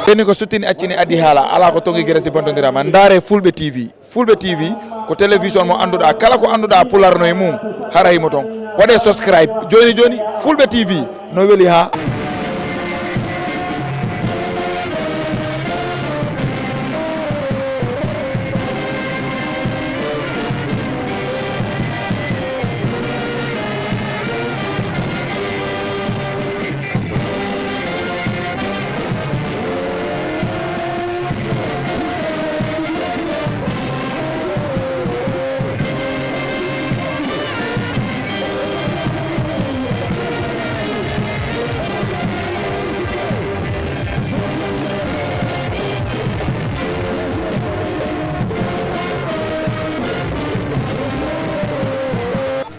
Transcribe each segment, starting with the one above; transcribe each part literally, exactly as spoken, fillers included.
Ɓenni ko suttini accini addi haala, alaa ko tongi gere si bontondiraa ma. Ndaare Fulɓe T V. Fulɓe T V ko télévision mo annduɗaa, kala ko annduɗaa Pulaar no e mum, hara himo toon. Waɗee subscribe jooni jooni, Fulɓe T V no weli haa.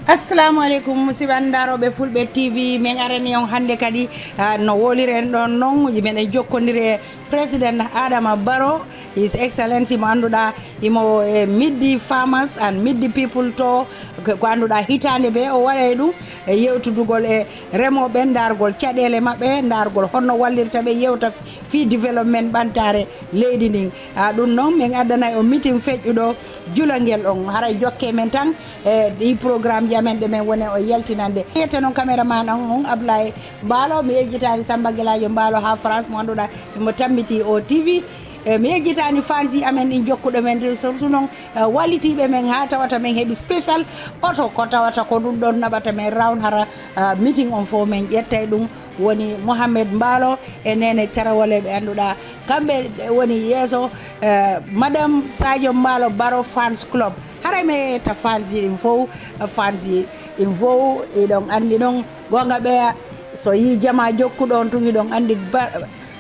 Assalamu aleykum, musidɓe anndarooɓe Fulɓe T V. Min arani on hannde kadi, ah, no wowliren ɗon non, meɗen jokkondiri e President Adama Barrow, His Excellency mo annduɗaa imo e middi farmers and middi people to ko, ko annduɗaa hitaande bee o waɗay ɗum e yewtudugol e remooɓe, ndaargol caɗeele maɓɓe, ndaargol honno wallirta ɓe, yewta fii development ɓantaare leydi ndin. Ah, ɗum noon min addanay o meeting feƴƴuɗo julangel on. Haray jokke men tan e ɗi programme ji amen ɗe men woni o yaltinande. Yette noon caméraman on, on Ablaye Mbaalo, mi yejjitaani Samba Gelaajo Mbaalo haa France mo annduɗaa mo tammiti o T V. E, mi yejjitaani fans ji amen ɗin jokkuɗo men, surtout noon, e, wallitiiɓe men haa tawata men heɓi special oto ko tawata ko ɗum ɗon naɓata men round hara, e, meeting on fof men ƴettay ɗum. Woni Mohamed Mbaalo e Nene Carawole ɓe annduɗaa kamɓe woni yeeso, e, Madame Sadio Mbaalo Barrow Fans Club. Haray mi yetta fans ji ɗin fof, fans ji ɗin fof, iɗon anndi ɗon goonga ɓeya so yii jama jokkuɗo on tun iɗon anndi ba-,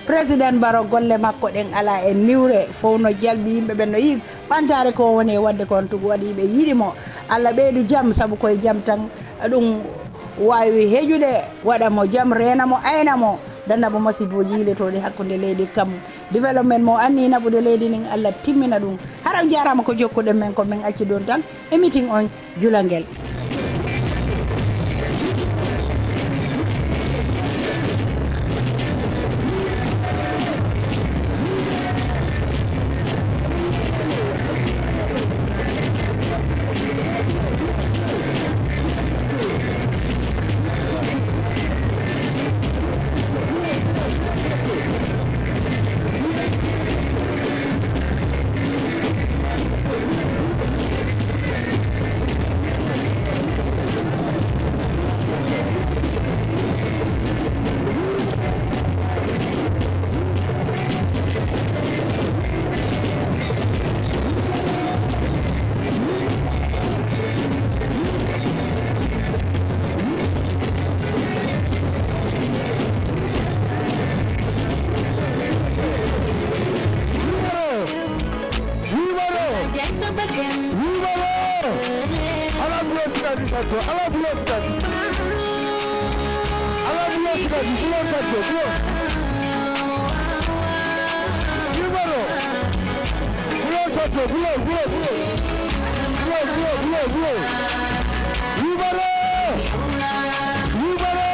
Président Barrow golle makko ɗen alaa e niwre, fof no jalbi yimɓe ɓen no yii ɓantaare ko woni e waɗde kon tugu waɗi ɓe yiɗi mo. Allah ɓeydu jam sabu koye jam tan ɗum waawi heƴude, waɗa mo jam, reena mo, ayna mo, danna mo masibuuji yiilotooɗi hakkunde leydi kam. Development mo anni naɓude leydi ndin, Allah timmina ɗum. Hara on jaaraama ko jokkuɗen men ko, min acci ɗon tan e meeting on julangel. Wibaro! Wibaro! Ala bulo tikadi sato, ala bulo tikadi. Ala bulo tikadi, bulo sato, bulo. Wibaro! Bulo sato, bulo, bulo, bulo. Bulo, bulo, bulo, bulo. Wibaro! Wibaro!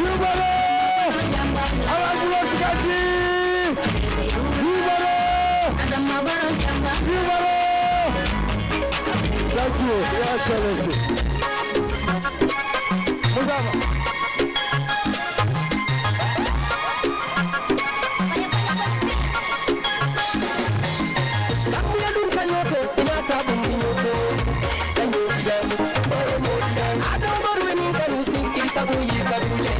Yubare! Ala bulo tikadi! Yubare! Yubare! Thank you, Your Excellency. Muzama. Gambia ɗum ka ñooto, inaata ɗum ɗi ñooto. Ka ñooti jam, ɓoro ñooti jam. Adama Barrow e min kanu sinkiri sabu yi ka dule.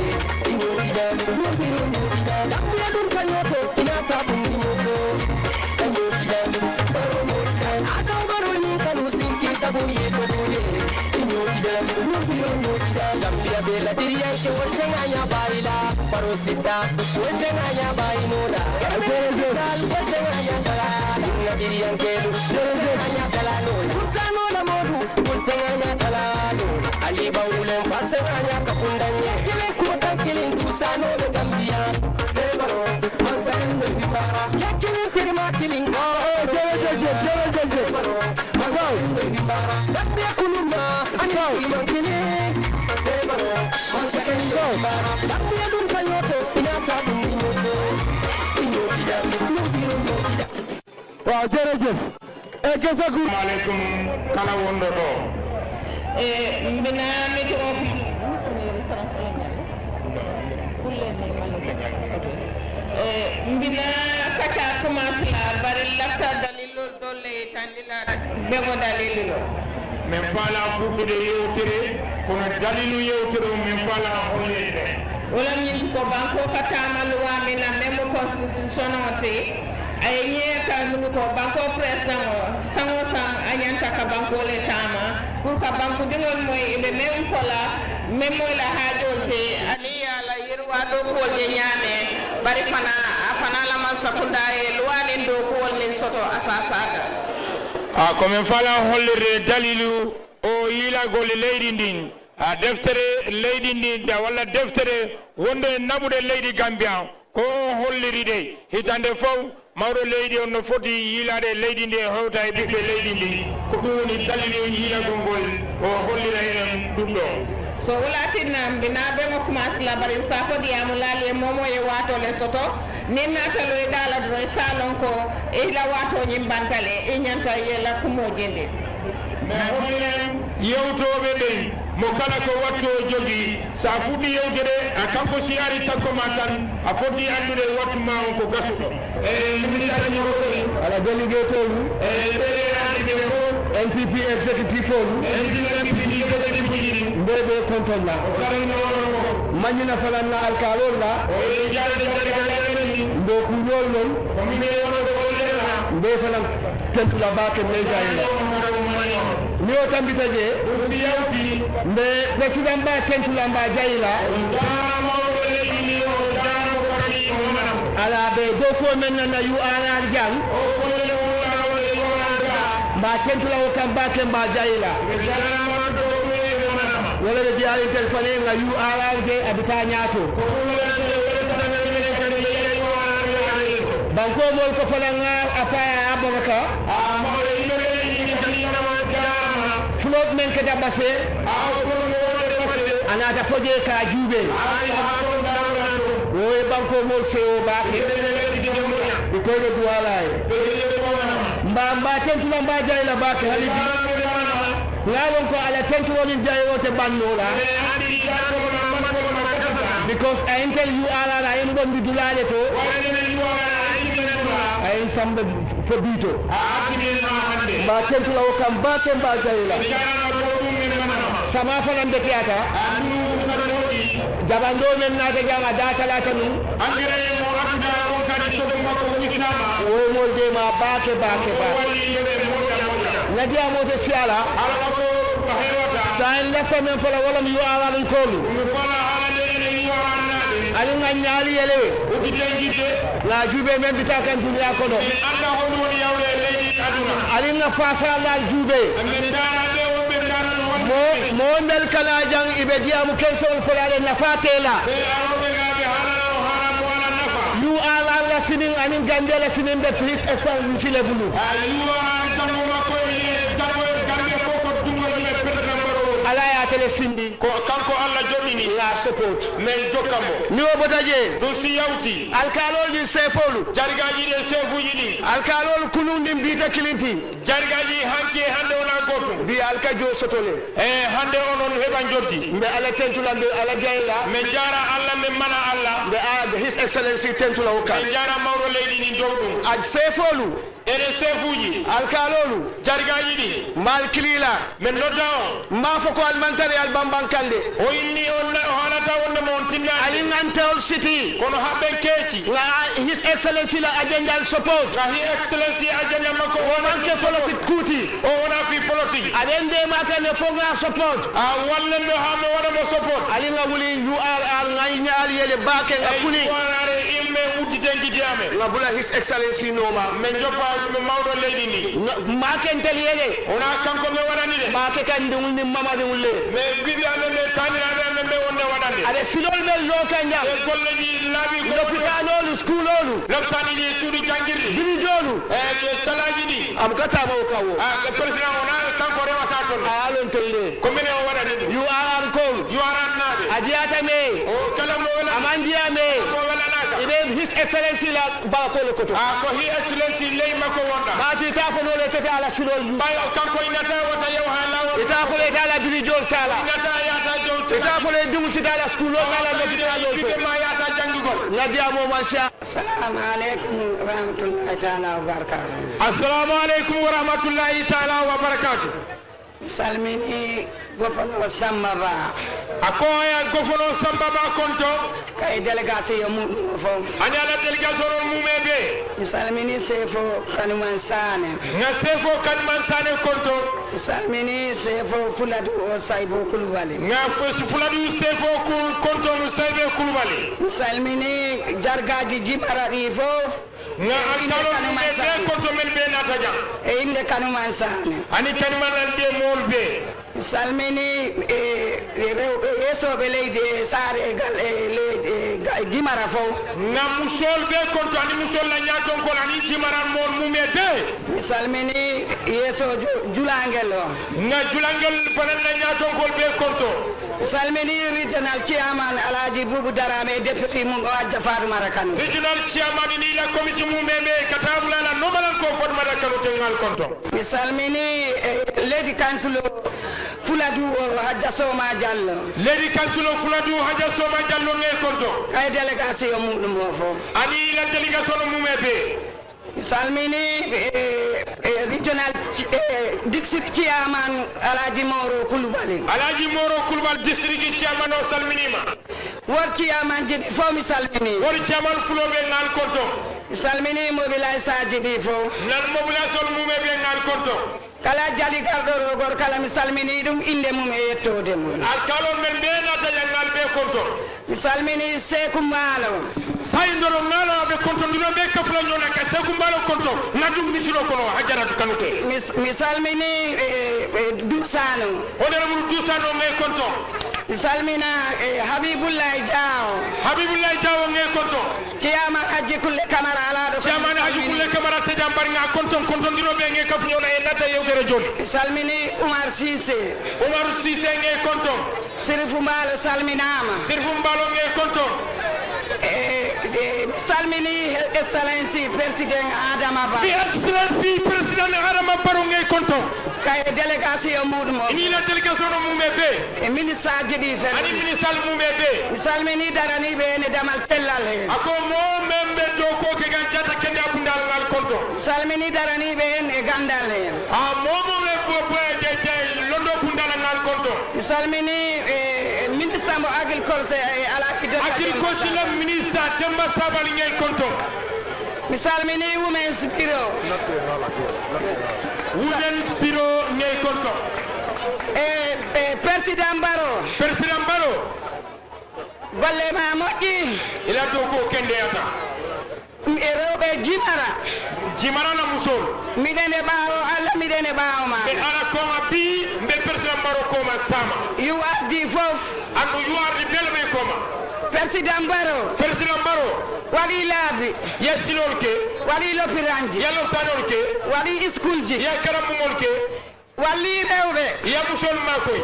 Ɗi ñooti jam, ɗum ɗi ñooti jam. Gambia ɗum ka ñooto, inaata ɗum ɗi ñooto. Ka ñooti jam, ɓoro ñooti jam. Adama Barrow e min kanu sinkiri sabu yi ka dule. Ɗi ñooti jam, ɗum ɗi ñooti jam. Gambia be la diriyanke wol tenga ña bayila. Baro sista, wetenganya bayi noda. Wetenganya kala, na biriyan kelu. Wetenganya kala noda. Kusano na modu, wetenganya kala noda. Ali bangulem false nganya kafundanye. Kilin kuta kilin kusano de Gambia. Ebaro, mansarin de dibara. Kilin tirma kilin. Oh, oh, jere, jere, jere, jere, jere. Ebaro, mansarin de dibara. Gambia kuluma, ani kilin kilin. Waaw, jërëjëf. E gesa gu. Aleykum kala wonɗo ɗo. E mbina miti o. E mbina kaca commence la bari lafta dalilol dolle tandila bego dalilu lo. Min faala fuɗɗude yewtere, kono dalilu yewtere o min faala holleede. Wala min ko banko katama luwa mina même constitution o te. Ay ñe ka mun ko banko président o sango sang a ñanta ka banko le tama pour ka banko dingol moy ibe même fola même moy la hajol te ali ala yerwa do ko je ñame bari fana a fana la man sakunda e luwanin do ko min soto asasata. A ko min faala hollirde dalilu o yiilagol leydi ndin. A deftere leydi ndi da walla deftere wonde e naɓude leydi Gambia ko o holliri de hitande fof mawɗo leydi on no foti yiilaade e leydi ndi e hewta e ɓiɓɓe leydi ndi ko ɗum woni dalilu yiilagol ngol o hollira en ɗum ɗo. So wulatinna mbina ɓe mo commence labari sa fodi yamu laali e momo e wato le soto nin natalo e daladoro e salon ko e la wato ñimbantale e ñanta yela kumoje nde. Mais hollinen yewtooɓe ɓen mo kala ko wattu o jogii. So a fuɗɗii yewtude, a kanko si ari takko ma tan, a foti anndude wattu ma on ko gasuɗo. E ministre ñootol. Ala délégué tolu. E ɓeɗeɗaɗi ɓe fof. N P P exécutif olu. N P P exécutif uji ɗin. Mbe ɓe kontonna. O salmini oɗon fof. Mañina fananna alkaalol la. O yehi jaade jaade ka yemen ni. Mbe kuñol non. Ko min e oɗo ko o lelna. Mbe fanan. Tentula baake mbe jayla. Ni o tambita je. Mbe president ba tentula mba jayla. Ala be do ko men na U R R jang. Mba tentula o kam baake mba jayla. Wala be diari telefone nga U R R je abita ñaato. Banko mol ko fananga afaya abonaka. Float men keda base. Anata foje ka jube. Woye banko mol sewo bake. Ikoydo duwalaye. Mba mba tentula mba jayla bake halibi. Ngalon ko ala tentu wonin jayote bannola. Because a intel U R R a en bombi dulale to. A en sambe fo bito. Mba tentula o kam ba ke mba jayla. Sama fana mbetiyata. Jabando men nata janga da talata nun. Woye mol de ma bake bake bake. Nadiya mote siyala. Sa en lefta men fola wolam U R R kolu. Alin nga ñaali yele. Nga jube men bita kan duniya kono. Alin nga fasa la jube. Mo mo nel kana jang ibe diamu kensol fola le nafatela. U R R la sinin anin Gambia la sinin be His Excellency le bulu. Ala ya tele sindi. Ko kanko Allah joɗɗini. La support. Men jokka mo. Ni o bota je. Ɗum si yawti. Alkaalol ɗin sefolu. Jargaaji ɗin sefuuji ɗin. Alkaalol kunun ɗin biita kilinti. Jargaaji hanki e hannde wona gootum. Mbi alka jo sotole. E hannde onon heɓa njoddi. Mbe ala tentula mbe ala jayla. Mbe jaara Allah mbe mana Allah. Mbe a His Excellency tentula hokka. Mbe jaara mawɗo leydi ndi dow ɗum. A sefolu. Ene sefuuji. Alkaalolu. Jargaaji ɗi. Mbaal kiliila. Men nodda on. Mbaa fo ko almantari albamban kande. O inni on na, o haalata wonde mo on tinnaani. Alin antewol siti. Kono haɓɓen keeci. Nga His Excellency la agenda al support. Nga His Excellency agenda makko. Wonanke politique kuti. O wona fi politique. Aɗen de makane fo nga support. A wallen ɗo haa mo waɗa mo support. Alin nga wuli U R R nga ñaali yele baake nga kuli. U R R e imme udditen gidi amen. Nga bula His Excellency nooma. Men joppa mawɗo leydi ndi. Nga, maken tel yele. Wona kanko men waɗani de. Make kan ndi wulni mama ndi wulle. Mais bibi amen ɓe taniraɓe amen ɓe wonde waɗande. Aɗa silol men loka ñam. E golleji laabi ko. Lopitanoolu, skulolu. Lopitani ɗi suudu jangirɗi. Birijoolu. E salaji ɗi. Am katama o kawo. A, président o na kanko rewata toon. A alon tolde. Ko minen o waɗani ɗum. U R R kolu. U R R Ndiyata me. O kala mo wela. Aman ndiya me. Mo wela naka. Ibe His Excellency la ba ko lo koto. A ko His Excellency ley makko wonda. Ba ti ta fo no le tete ala sulol. Ba yo kanko inata wata yo hala wata. Ita fo le ta la bilijol tala. Inata yata jol. Ita fo le dum ti ta la school lo tala lo ti ta lo. Ite ma yata jangugol. Ngadiya mo mansa. Assalamu alaikum wa rahmatullahi ta'ala wa barakatuh. Assalamu alaikum wa rahmatullahi ta'ala wa barakatuh. Mi salmini gofono Samba Ba. A ko ya gofono Samba Ba konto. Kay délégation muɗum o fof. Ani ala délégation on mume be. Mi salmini sefo Kanuman Sane. Nga sefo Kanuman Sane konto. Mi salmini sefo Fuladu o Saybo Kulubali. Nga fo-, Fuladu sefo ku-, konto mu Saybe Kulubali. Mi salmini jargaji jimara ɗi fof. Nga alkalo be konto men be nata jam. E inde Kanuman Sane. Ani Kanuman al be mol be. Mi salmini, e, e rew-, e yeesoɓe leydi e saare e gal-, e leydi e ga-, e jimara fof. Nga musol be konto ani musol la ñaton kol ani jimara mol mume be. Mi salmini yeeso ju-, julangel o. Nga julangel fanan la ñaton kol be konto. Salmini regional chairman Alhaji Bubu Darame e député mum o Hajja Fatumata Kanu. Regional chairman ni la committee mum be be katabula la nomalan ko Fatumata Kanu tengal konto. Mi salmini, eh, lady council o Fuladu o Hajja Soma Jallo. Lady council o Fuladu Hajja Soma Jallo nge konto. Kay délégation muɗum o fof. Ani la délégation mum e be. Mi salmini, eh, eh, regional, eh, district chairman Alhaji Moro Kulubali. Alhaji Moro Kulubali district chairman o salminima. Wor chairman ji ɗi fof mi salmini. Wor chairman fuloɓe ngal konto. Mi salmini mobilisation ji ɗi fof. Nan mobilisation mume ɓe ngal konto. Kala jali garɗo ɗo gor kala mi salmini ɗum inde mum e yettoode mum. Alkalo men be nata yangal be konto. Mi salmini Seeku Mbaalo. Sayndoro Mbaalo ɓe konto ndiro be kafla ñona ka Seeku Mbaalo konto na ɗum mitiro kono Hajjaratu Kanute. Mi, mi salmini, eh, eh, Duusano. Honorable Duusano ngay konto. Mi salmina, eh, Habibullahi Diawo. Habibullahi Diawo ngay konto. Ciyama Hajji Kulle Kamara ala ɗo. Ciyama Hajji Kulle Kamara te jambar nga konton konton diro be nge kaf ñona e nata yewtere joni. Mi salmini Umar Cissé. Umar Cissé nge konton. Sirifu Mbaalo salminaama. Sirifu Mbaalo nge konton. E, e, mi salmini Excellency Président Adama Barrow. Excellency Président Adama Barrow nge konton. Kay délégation muɗum o. Ini la délégation o mum e be. E ministre ji ɗi fen. Ani ministre mum e be. Mi salmini daraniiɓe heen e damal cellal heen. Ako mo men ɓe dow ko ke gan jata kende a bundal ngal konto. Mi salmini daraniiɓe heen e ganndal heen. A momo ɓe bo, bo e je, je londo bundal ngal konto. Mi salmini, eh, ministre mo agriculture e alaki Demba Agriculture Saba. Ministre Demba Sabali ngay konto. Mi salmini Women's Bureau. Women's Bureau ngay konto. E, e Président Barrow. Président Barrow. Golle ma moƴƴi. Ila dow ko kendeyata. E rewɓe jimara. Jimara na musol. Miɗen e ɓaawo Allah, miɗen e ɓaawo ma. Ɓe ala koma bi, mbe Président Barrow koma sama. U R D fof. Andu U R D bele ɓe koma. Président Barrow. Président Barrow. Waɗi laabi. Ya silol ke. Waɗi lopiranji. Ya lopitanol ke. Waɗi iskulji. Ya karamumol ke. Walli rewɓe. Ya musol makoy.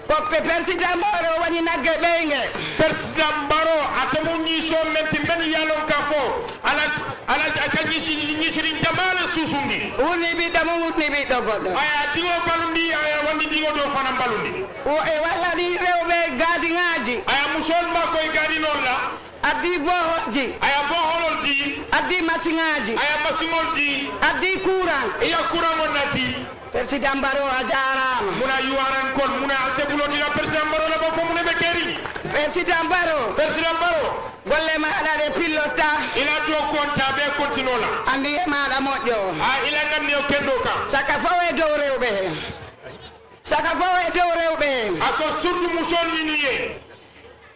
Ko pe-, Président Barrow woni nagge ɓeynge. Président Barrow a tamu ñiso menti men yalon ka fo. Ala, ala a ka ñisi, ñisirin jamala susundi. Wurni ɓiɗɗo mum, wurni ɓiɗɗo goɗɗo. Aya diŋo balundi, aya wandi diŋo do fana balundi. O e wallani rewɓe gaadiŋaaji. Aya musol makoy gaadinol la. Addi boholji. Aya boholol di. Addi masiŋaaji. Aya masiŋol di. Addi courant. Iya courant on nati. Président Barrow a jaaraama. Muna yuwarankol, muna alte bulodira Président Barrow la ba fo mune ɓe keri. Président Barrow. Président Barrow. Golle ma aɗa ɗe pillotta. Ila do konta ɓe kontinola. Andi e maɗa moƴƴo. A ila nganni o kendo kan. Saka fawe dow rewɓe he. Saka fawe dow rewɓe he. Ako surtout musol ni ni ye.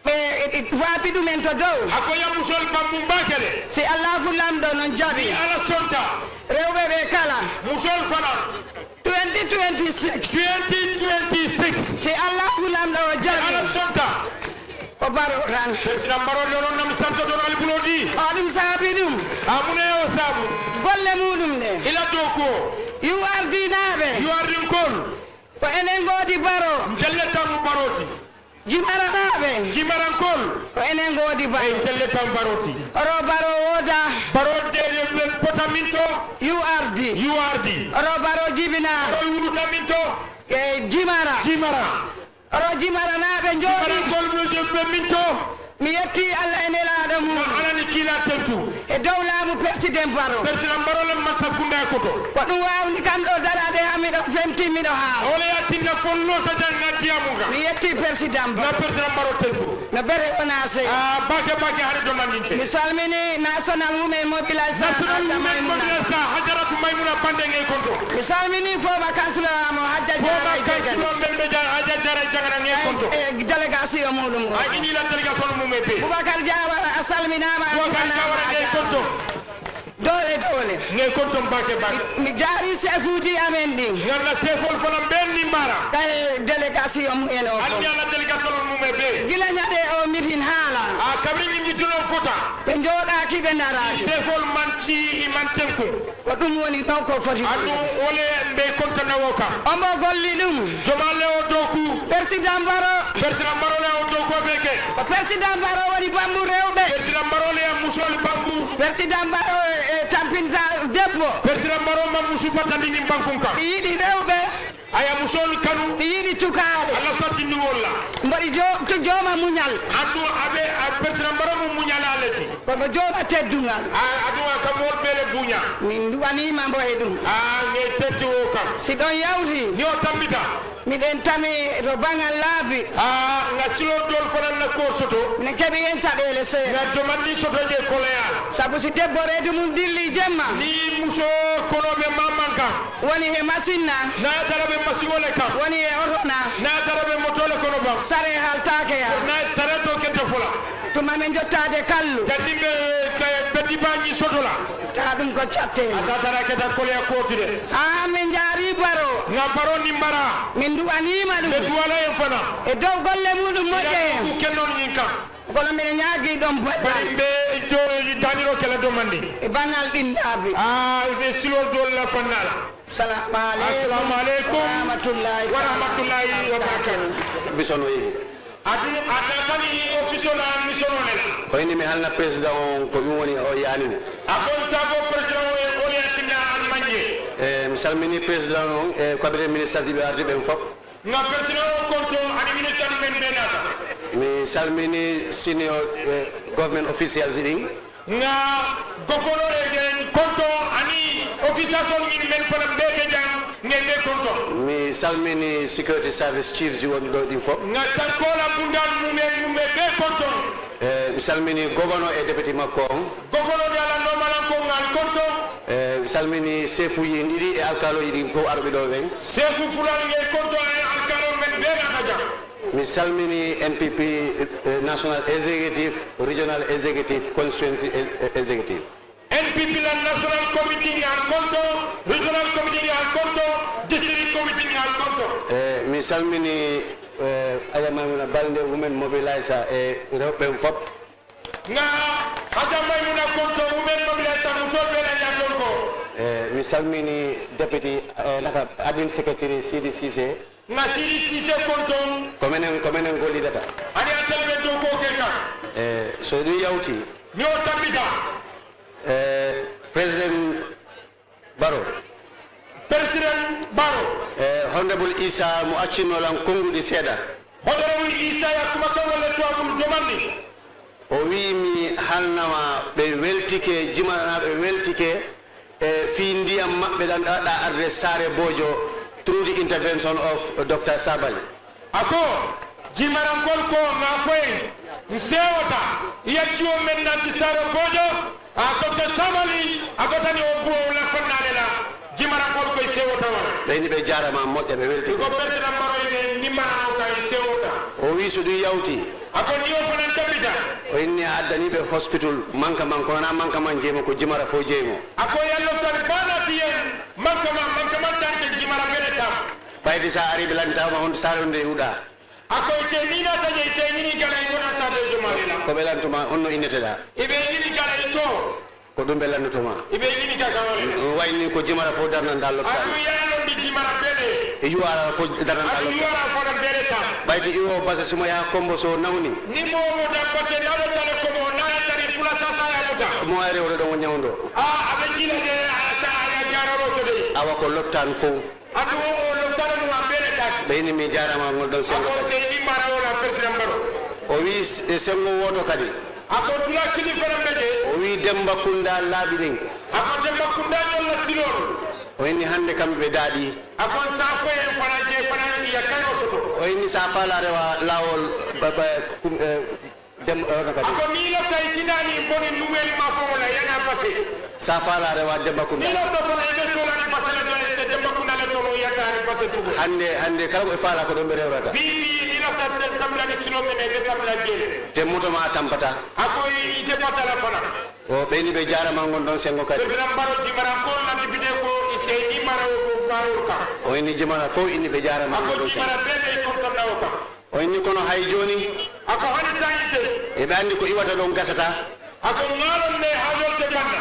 Ɓe, e, e, faabi ɗumen to dow. Ako ya musol bambum bakele. Si Allahu Lanɗo non jaɓi. Ni ala sonta. Rewɓe ɓe kala. Musol fana. Twenty twenty-six. Twenty twenty-six. Si Allahu Lanɗo o jaɓi. Ala sonta. O Barrow tan. Président Barrow yo non nam santo don ali bulodi. O ɗum saabi ɗum. Amune o sabu. Golle muɗum ɗe. Ila dow ko. U R D naaɓe. U R D kol. Ko enen ngoodi Barrow. Jelle tamu Barrow ti. Jimaranaaɓe. Jimarankol. Ko enen ngoodi baro. Ey, telle tan baroti. Oro baro wooda. Barode ɓe pota min to. U R D. U R D. Oro baro jibina. Oro wuruta min to. E jimara. Jimara. Oro jimaranaaɓe njooɗi. Jimarankol ɓe ɓe min to. Mi yetti Allah e nelaaɗo mum. Na alani kiila tentu. E dow laamu Persidan Baro. Persidan Baro len man sakkunde koto. Ko ɗum waawni kam ɗo daraade haa miɗo fenti, miɗo haa. Ole ya tinna follo ta janga diamu ga. Mi yetti Persidan Baro. Na Persidan Baro tentu. No bere wona sey. Ah, bake bake hari domandinte. Mi salmini National Women Mobilization. National Women Mobilization, Hajaratu Maymuna Bande ngey konto. Mi salmini former councilor mo Hajja Jara Jagana. Former councilor men ɓe Hajja Jara Jagana ngey konto. E délégation muɗum o. A ini la délégation mum e be. Boubacar Diawara a salminaama, a juuraama. Doole, doole. Ngey konto bake bake. Mi jaari seefuuji amen ɗin. Ngannda seefol fana ɓen ni mbara. Kay délégation mu en o. Anndi ala délégation mum e be. Gila ñande o mitin haala. A kabri ñimmitino fota. Ɓe njooɗaaki, ɓe ndaraaki. Seefol man ci i man tenku. Ko ɗum woni ɗon ko foti. Andu wole mbe kontana wo kam. Ombo golli ɗum. Jomale o doku. Persidan Baro. Persidan Baro le o doku be ke. Ko Persidan Baro woni bambu rewɓe. Persidan Baro le musol bambu. Persidan Baro e tampinta debbo. Persidan Baro ma musu fatandi nin bankun kan. Yiɗi rewɓe. Aya musolu kanu. Mi yiɗi cukaale. Allah faddi nuwol la. Mboɗi jo-, to jooma muñal. Adu abe a Persidan Baro mu muñala leti. Kono jooma teddungal. A adu a ka mol bele buña. Min duwaniima mbo e ɗum. A nge teddi o kam. Si ɗon yawti. Ni o tambita. Miɗen tami to baŋal laabi. A nga silol dol fanan na ko soto. Ne keɓi en caɗeele seeɗa. Nga domandi soto je koleya. Sabu si debbo reedu mum dilli jemma. Ni muso kono be mamanka. Woni he masin na? Na tara ɓe masiŋole kan. Woni he oto na? Na tara ɓe motole kono ban. Sare haltaake ya. Na sare to kenta fola. Tuma men jottaade kallu. Janni ɓe ɓe dibañi sotola. Taa ɗum ko cattee. A sa tara keta koleya kotire. Haa min njaari baro. Nga baro ni mbara. Min duwaniima ɗum. Ɓe duwala en fana. E dow golle muɗum moƴƴe en. Ku kennon ñin kan. Kono mbiɗa ñaagii ɗon bajjal. Bari ɓe do daniro kala domandi. E baŋal ɗin laabi. A ɓe silol dol la fannala. Salamu aleykum. Assalamu aleykum. Wa rahmatullahi wa barakatuh. Bisono yehi. Adu a tatani office o la mission o ne la. O ini mi halna président on ko ɗum woni o yani mo. A kon sago président o e o le atina an manje. E mi salmini président on e cabinet ministre ji ɓe ardi ɓen fof. Nga président o konto ani ministre men ɓe nata. Mi salmini senior eh, government officials ɗin. Nga gofono e jen konto ani officers on min men fana ɓe ɓe jam nge ɓe konto. Mi salmini security service chiefs ji wonɗi ɗo ɗin fof. Nga tankola bundal mumen mumen ɓe konto. Eh, mi salmini gofono e deputy makko on. Gofono de ala normal an ko ngal konto. Eh, mi salmini sefuji ɗin ɗiɗi e alkaloji ɗin fof arɓe ɗo ɓen. Sefu fulal ngel konto e alkalo men ɓe nata jam. Mi salmini N P P eh, National Executive, Regional Executive, Constituency eh, Executive. N P P lan National Committee ngal konto, Regional Committee ngal konto, District Committee ngal konto. Eh, mi salmini eh, Aja Maymuna Balde Women Mobilizer e rewɓe ɓen fof. Nga Aja Maymuna konto Women Mobilizer musol ɓe na yandon ko. Eh, mi salmini deputy eh, naka admin secretary C D C C. Nga C D C C konton. Ko menen ko menen gollidata. Ani an talɓe dow ko ke kan. Eh, so ɗum yawti. Mi o tabbita. Eh, président Baro. Président Baro. Eh, Honorable Isa mo accinno lan konnguɗi seeɗa. Honorable Isa ya kuma kan walla tuwabul domandi. O wiimi halnama ɓe weltike, jimaranaaɓe weltike e fii ndiyam maɓɓe ɗan ɗaɗa arde Saare Boojo through the intervention of Doctor Sabali. Ako jimarankol ko nga foyen n sewota yajjiwo men nanti Saare Boojo. A docteur Samali a gotani o buwo wula fonnale la jimara kol koy sewota wala. Ɓeyni ɓe jarama moƴƴa ɓe welti. Ko berde lambaro ne nimmana o kay sewota. O wi so ɗum yawti. Ako ni o fanan tabita. O inni a addani ɓe hospital manka man kono na manka man jeymo ko jimara fo jeymo. Ako yallo tan bana tiyen manka man manka man tan ke jimara bene tam. Ɓaydi sa ari ɓe lantama on sare nde yuɗa. A ko ite ni na taje ite ni ni gala ito na sa de jomare la. Ko ɓe lantuma on no inneteɗa. Ibe ni ni gala ito. Ko ɗum ɓe lannutuma. Ibe ni ni gala wale. Wayni ko jimara fof darnanɗa loptal. Adu yalon di jimara bele. E Yuwara fo darana. Adu yuwara fo na bere ta. Bayti iwo basa simo ya kombo so nawni. Ni mo mo da basa na da tale ko mo na ya tari fula sasa ya muta. Mo ay rewdo do nyawdo. A abe kila de a sa ya jararo to de. Awa ko loptan fo. Adu o loptan no a bere ta. Be ni mi jarama ngol don sen. Ako se ni mara wala president baro. O wi e sengo woto kadi. Ako tula kili fana beje. O wi Demba Kunda labi din. Ako Demba Kunda nyola silol. O inni hannde kamɓe ɓe daaɗi. A kon sa foyen fana je fana ya kayo soto. O inni sa fala rewa laawol ba- ba- kum- eh, dem eh, on kadi. A ko ni la tay sinani boni nuwel ma fo la yana passé. Sa fala rewa Demba Kunda. Ni la to fana ebe sola ni passé la doy te Demba Kunda le to mo ya ka ni passé tugo. Hannde hannde kala ko ɓe fala ko ɗon ɓe rewrata. Bi bi ni la ta tamla ni sino me ne be tamla jele. Te moto ma tampata. A ko ite patala fana. O ɓeyni ɓe jarama ngon ɗon sengo kadi. Président Baro jimara ko na député ko i seyni mara o ko Baro ka. O inni jimara fof inni ɓe jarama ngon ɗon sengo. Ako jimara bele i kontorna o ka. O inni kono hay joni. Ako hani sayite. Eɓe andi ko iwata ɗon gasata. Ako ngalon ne hawol te panna.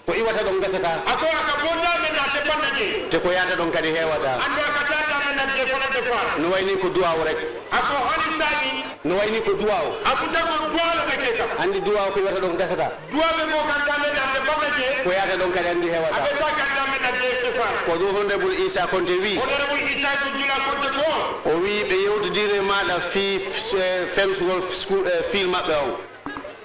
Ko iwata ɗon gasata. Ako aka bonda men na te panna je. Te ko yata ɗon kadi hewata. Ando aka tata men na je fana te fara. No wayni ko duwaw rek. Ako hani sani. No wayni ko duwaw. Abuta ko duwaw be keka. Andi duwaw ko iwata ɗon gasata. Duwaɓe ko kan damen ande bakaje. Ko yata ɗon kadi andi hewata. Aɓe ta kan damen ande kefa. Ko ɗum Honorable Isa Konte wi. Honorable Isa Jula Konte ko. O wi ɓe yewtodiri e maɗa fi eh, fence wall school eh, fiil maɓɓe on.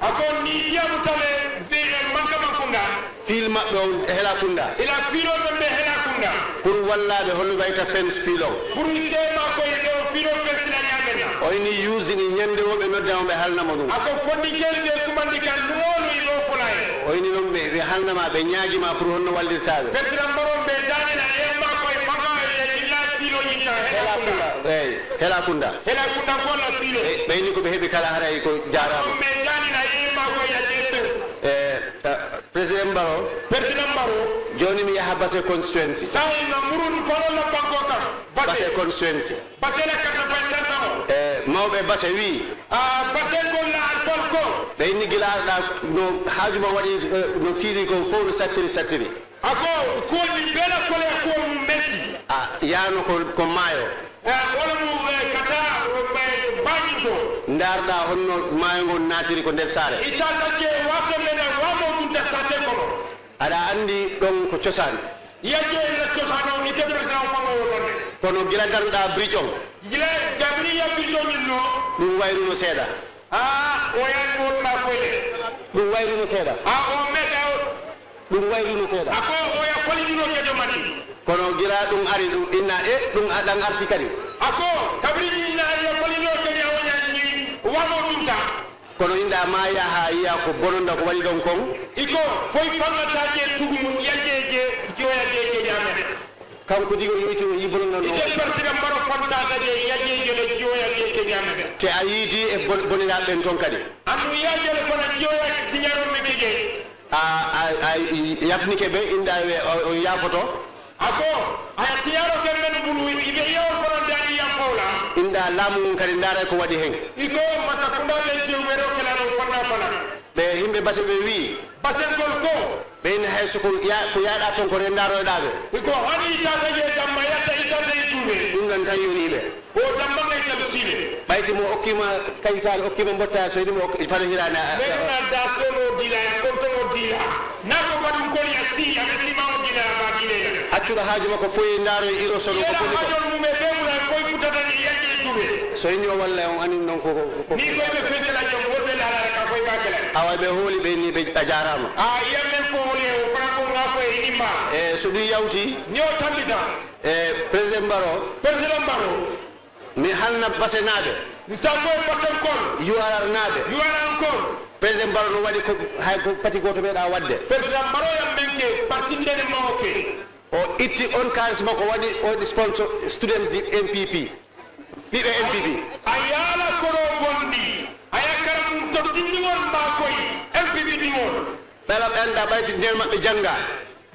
Ako ni yamu tale fi eh, manka makunda. Fiil maɓɓe on hela kunda. Ila fiilo ɓe ɓe hela kunda. Pour wallaɓe holno ɓayta fence fiil on. Pour sema ko e ɗo fiilo fence la ñamena. O ini usini ñande wo ɓe nodda on ɓe halnamo ɗum. Ako fonni keli ɓe kumandi kan nuwolu i ɗo fulaye. O ini ɗum ɓe ɓe halnama ɓe ñaagima pour honno wallirtaɓe. Président Baro ɓe danina yemma koye fanga e illa fiilo ñitta hela kunda. Eyi hela kunda. Hela kunda kolla fiilo. Ɓe ini ko ɓe heɓi kala haray ko jarama. Ɓe danina yemma koye ya defense. Eh, eh, président Baro. Président Baro. Joni mi yaha Basse constituency. Sai na murun falo la banko kam. Basse constituency. Basse la quatre-vingt-cinq ans. Eh, mawɓe Basse wi. Ah, Basse ko la alfal ko. Ɓe inni gila arɗa no haaju ma waɗi eh, no tiiɗi ko fof no sattiri sattiri. Ako ko ni bela kole ko meti. A yano ko ko maayo. Eh, wala mu eh, kata eh, bañi to. Ndarɗa honno maayo ngon naatiri ko nder saare. Itata je wato mena wamo dunta sate kono. Aɗa anndi ɗon ko cosaan. Yajjo en la cosaan on ite président fango wo ɗon. Kono gila darnuɗaa brique on. Gila gabriya brique on ñin no. Ɗum wayruno seeɗa. Ah, o yan won ma koyle. Ɗum wayruno seeɗa. Ah, o meta. Ɗum wayruno seeɗa. Ako o ya kolidino ke do mati. Kono gila ɗum ari ɗum inna e ɗum aɗan arti kadi. Ako kabri inna ya kolidino ke ya wanya ni wamo dunta. Kono inda ma yaha yiya ko bononda ko waɗi ɗon kon. Iko foy fallata je tugum yaje je joya je je ñamen. Kanko digo yiti o yi bononda no. Ite parti da mbaro fanta da je yaje je le joya je je ñamen. Te a yiti e bon- boniraɓe ɓen ton kadi. Andu yaje le fana joya signaro me ke je. A a a yafnike ɓe inda ɓe o- on yafoto. Ako aya tiyaro ke men bulu ibe yawo fana dani ya fawla. Inda laamu ngun kadi ndaara ko waɗi hen. Iko masa kunda le je wero kala no fana fana. Ɓe yimɓe Basse ɓe wi. Basse ngol ko. Ɓe ina hay so ko ya- ko yaaɗa ton ko rendaroyɗa ɓe. Iko hani itata je damma yatta itata itube. Ɗum ɗon tan yoni ɓe. O damma kay tan sile. Ɓayti mo okkima kayitaare okkima mbotta so ini mo ok- fano hirani a- a- Mena da sono dila ya kontono dila. Nako badum kol ya si ya mesi ma dila ba dile. Accuɗo haaju makko foyi ndaaro e iro sono ko Yela boni ko. Hajol mum e be mum ay foy futata ni yaji tube. So ini o walla on anin non ko ko- ko- Ni koy be fete la jom wobe la la ka foy ba kala. Awa ɓe hooli ɓe ni ɓe a jarama. A iya men fo wole o fana ko nga foy ni ma. E so ɗum yawti. Ni o tambita. E président Baro. Président Baro. Mi halna Basenaaɓe. Mi salmo e Basenkol. U R R naaɓe. U R R Nkol. Président Baro no waɗi ko hay ko pati gooto meeɗa waɗde. Président Baro yam men ke partindene mo ke. O itti on kaalis makko waɗi o waɗi sponsor students N P P. Ɓiɓe N P P. A yaala kono bonɗi. A yakkara mum to tindiwol ma koy N P P diwol. Ɓe ala ɓe annda ɓayti nder maɓɓe jannga.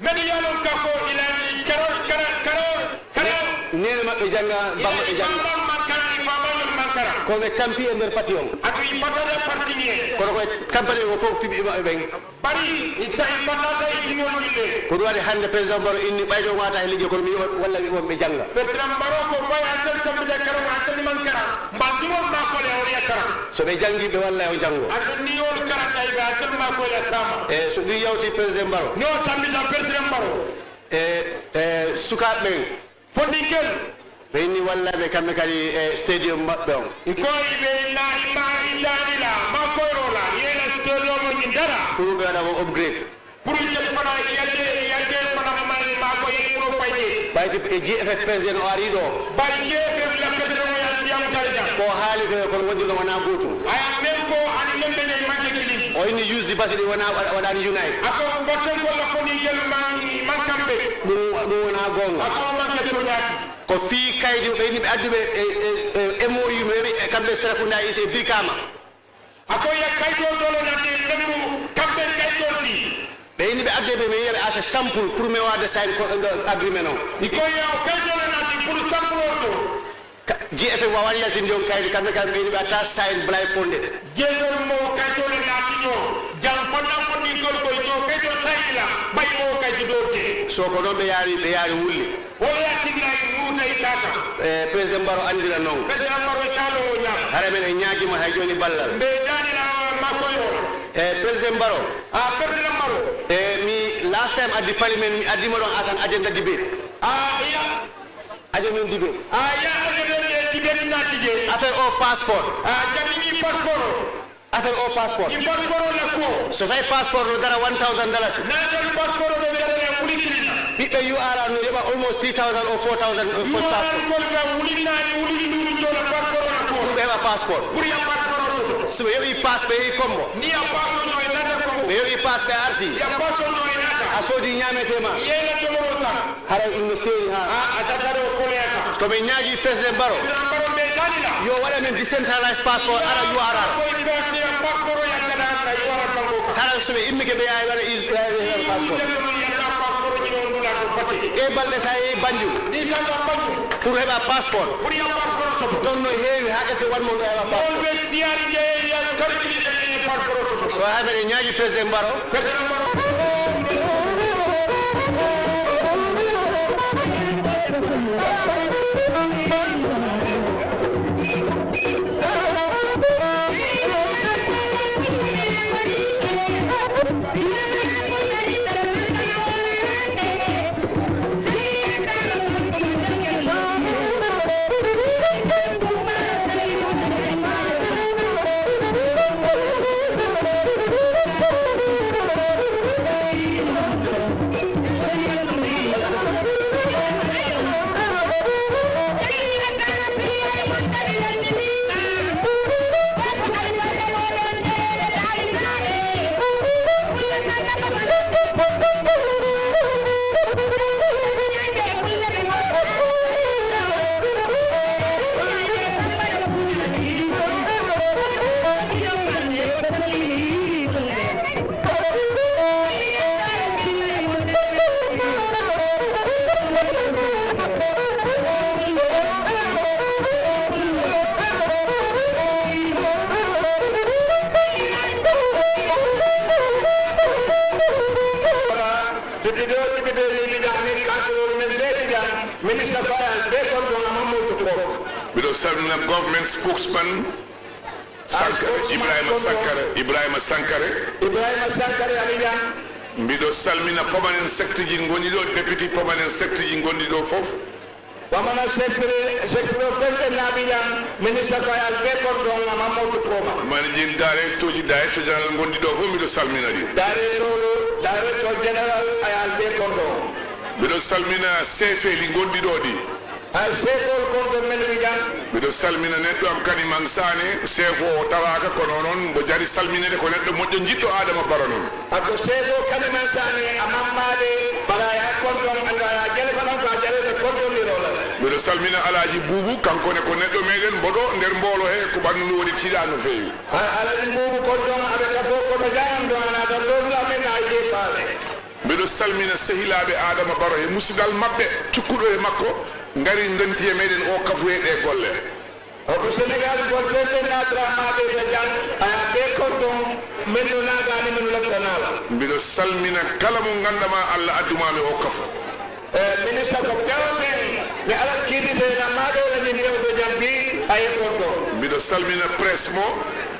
Mbeɗa yalon ka ko ilani karo karo karo karo. Neene maɓɓe jannga, bammaɓe jannga. Imamam man kala imamam man Kara. Ko ɓe tampi e nder pati on. Aɗa wi batata parti ni en. Kono ko e tampere o fof fiɓe maɓɓe ɓen. Bari, i tawi batata e jimol ɗin ɗe. Ko ɗum waɗi hannde président Barrow inni ɓayde o wata e liggey kono mi walla ɓe on ɓe jannga. Président Barrow ko ɓay a sel tambita kara, a sel man kara. Mba jimol ma kole o wiya kara. So ɓe janngi ɓe walla on janngo. A sel ni on kara tawi ɓe a sel ma kole sama. E so ɗum yawti président Barrow. No tambita président Barrow. E, e sukaaɓe ɓen. Fondinkel. Ɓe inni wallaaɓe kamɓe kadi e stadium maɓɓe on. Ikoy ɓe na ima indani la, makoy rola, yela stadium on indara. Pour ɓe waɗa ko upgrade. Pour ite fana yalde, yalde fana ma, ma ko yalde mo fayde. Ɓayti e G F F président o ari ɗo. Bari G F F la président o yalde yam kala jam. Ko haali ko kono wonde ɗo wona gootum. Aya men fo ani men ɓe ne manke kilin. O inni use the basi ɗi wona waɗani unite. Ako batten ko la fondinkel man, man kamɓe. Ɗum, ɗum wona goonga. Ako manke to ñaati. Ko fii kaydi ɓe ni ɓe adduɓe e, e, e M O U mo yoɓi e kamɓe Serekunda is e Birkama. Ako ya kayto dolo na te nemu kamɓe kayto di. Ɓe ni ɓe adduɓe ɓe mi yere as a sample pour me wade sign ko, agreement on. Iko ya o kayto na te pour sample o to. Ka-, G F F wawan yaltinde on kaydi kamɓe kamɓe ni ɓe atta sign blindfolded. Jeeɗon mo kayto le naatino, jam fonna fonni gol koy to kayto sayila, bay mo kayto doke. So ko noon ɓe yaari, ɓe yaari wulli. Wala ya tinna e muuta e tata. Eh, président Barrow andira noon. Président Barrow salo o ñaam. Hara men e ñaagima hay jooni ballal. Mbe daanira makko yo. Eh, président Barrow. Ah, président Barrow. Eh, mi last time addi parliament, mi addi mo ɗon asan agenda debate. Ah, iya. Ajo min debate. Ah, ya ajo min debate na tije. Affaire o passeport. Ah, jami ni passeport. Affaire o passeport. Ni passeport la ko. So fay passeport no dara one thousand dollars. Na dal passeport be dara la wuli kilina. Ɓiɓɓe U R R no yoɓa almost three thousand or four thousand for U R R passeport. Ko be wuli na ni wuli ni wuli jola passeport la ko. Ɓe heɓa passeport. Pour ya passeport. So ɓe yoɓi pass ɓe yehi Kombo. Ni ya passeport no e nata ko. Ɓe yoɓi pass ɓe arti. Ya passeport no e nata. A soodi ñametema. Yela to mo sa. Haray ɗum no seeri haa. Ah, a sakkare o koleeka. Ko min ñaagi Président Barrow. Président Barrow mbe danina. Yo waɗa men decentralized passport ara U R R. Ko ɓe sira passeport yankana ka U R R banko. Sara so ɓe immike ɓe yahay waɗa is-, yahay ɓe heɓa passeport. Ɗe balɗe sa yehi Banjul. Ni tan ka Banjul. Pour heɓa passeport. Pour ya passeport soto. Ɗon no heewi haa ƴette wan mo no heɓa passeport. Ɓe siyari je ya karɓi je passeport soto. So haa mbeɗe ñaagi Président Barrow. Député, député, leader, American, so men leader, Minister Fayal, be ko don amamo to ko. Mbiɗo salmina government spokesman Sankare, Ibrahima Sankare, Ibrahima Sankare. Ibrahima Sankare, a miijaama. Mbiɗo salmina permanent secteji ngonɗi ɗo, député permanent secteji ngonɗi ɗo fof. Permanent secteur, secteur o fof en naaɓi jam, ministre Fayal be kordon, Mamadou Koma. Managing directorji, director general ngonɗi ɗo fof, mbiɗo salmina ɗi. Directeur, directeur général, Ayal be kordon. Mbiɗo salmina seefeeli ngonɗi ɗo ɗi. Ay seekol kon ɗon men wijan. Mbiɗo salmina neɗɗo am Kaniman Sané, seefo o tawaaka, kono noon mbo jari salminede ko neɗɗo moƴƴo, jiɗɗo Adama Baro noon. Ako seefo Kaniman Sané a mammaade, bala ya kon ɗon, anda ya jele fanan fa jele ɓe kon ɗon lirola. Mbiɗo salmina Alaaji Buubu, kanko ne ko neɗɗo meɗen mboɗo nder mboolo he, ko ɓanndu ndu woni tiiɗa no feewi. Ay Alaaji Buubu kon ɗon, aɓe ka fof kono jaram ɗon, ana ɗon ɗon ɗo amen na ay je faale. Mbiɗo salmina sehilaaɓe Adama Baro e musidal maɓɓe, cukkuɗo e makko, ngari ndonti e meɗen o kafuye ɗe golle. Hoko Senegal gol fenfe naatira maaɓe ɓe jam, aya ɓe konton, min no naagaani, min lottanaa la. Mbiɗo salmina kala mo ngannduɗaa Allah addumaami o kafu. E, ministre ko fewo fen, mi ala kiitite na maaɗo la ñin fewto jam bi, aye konton. Mbiɗo salmina presse mo.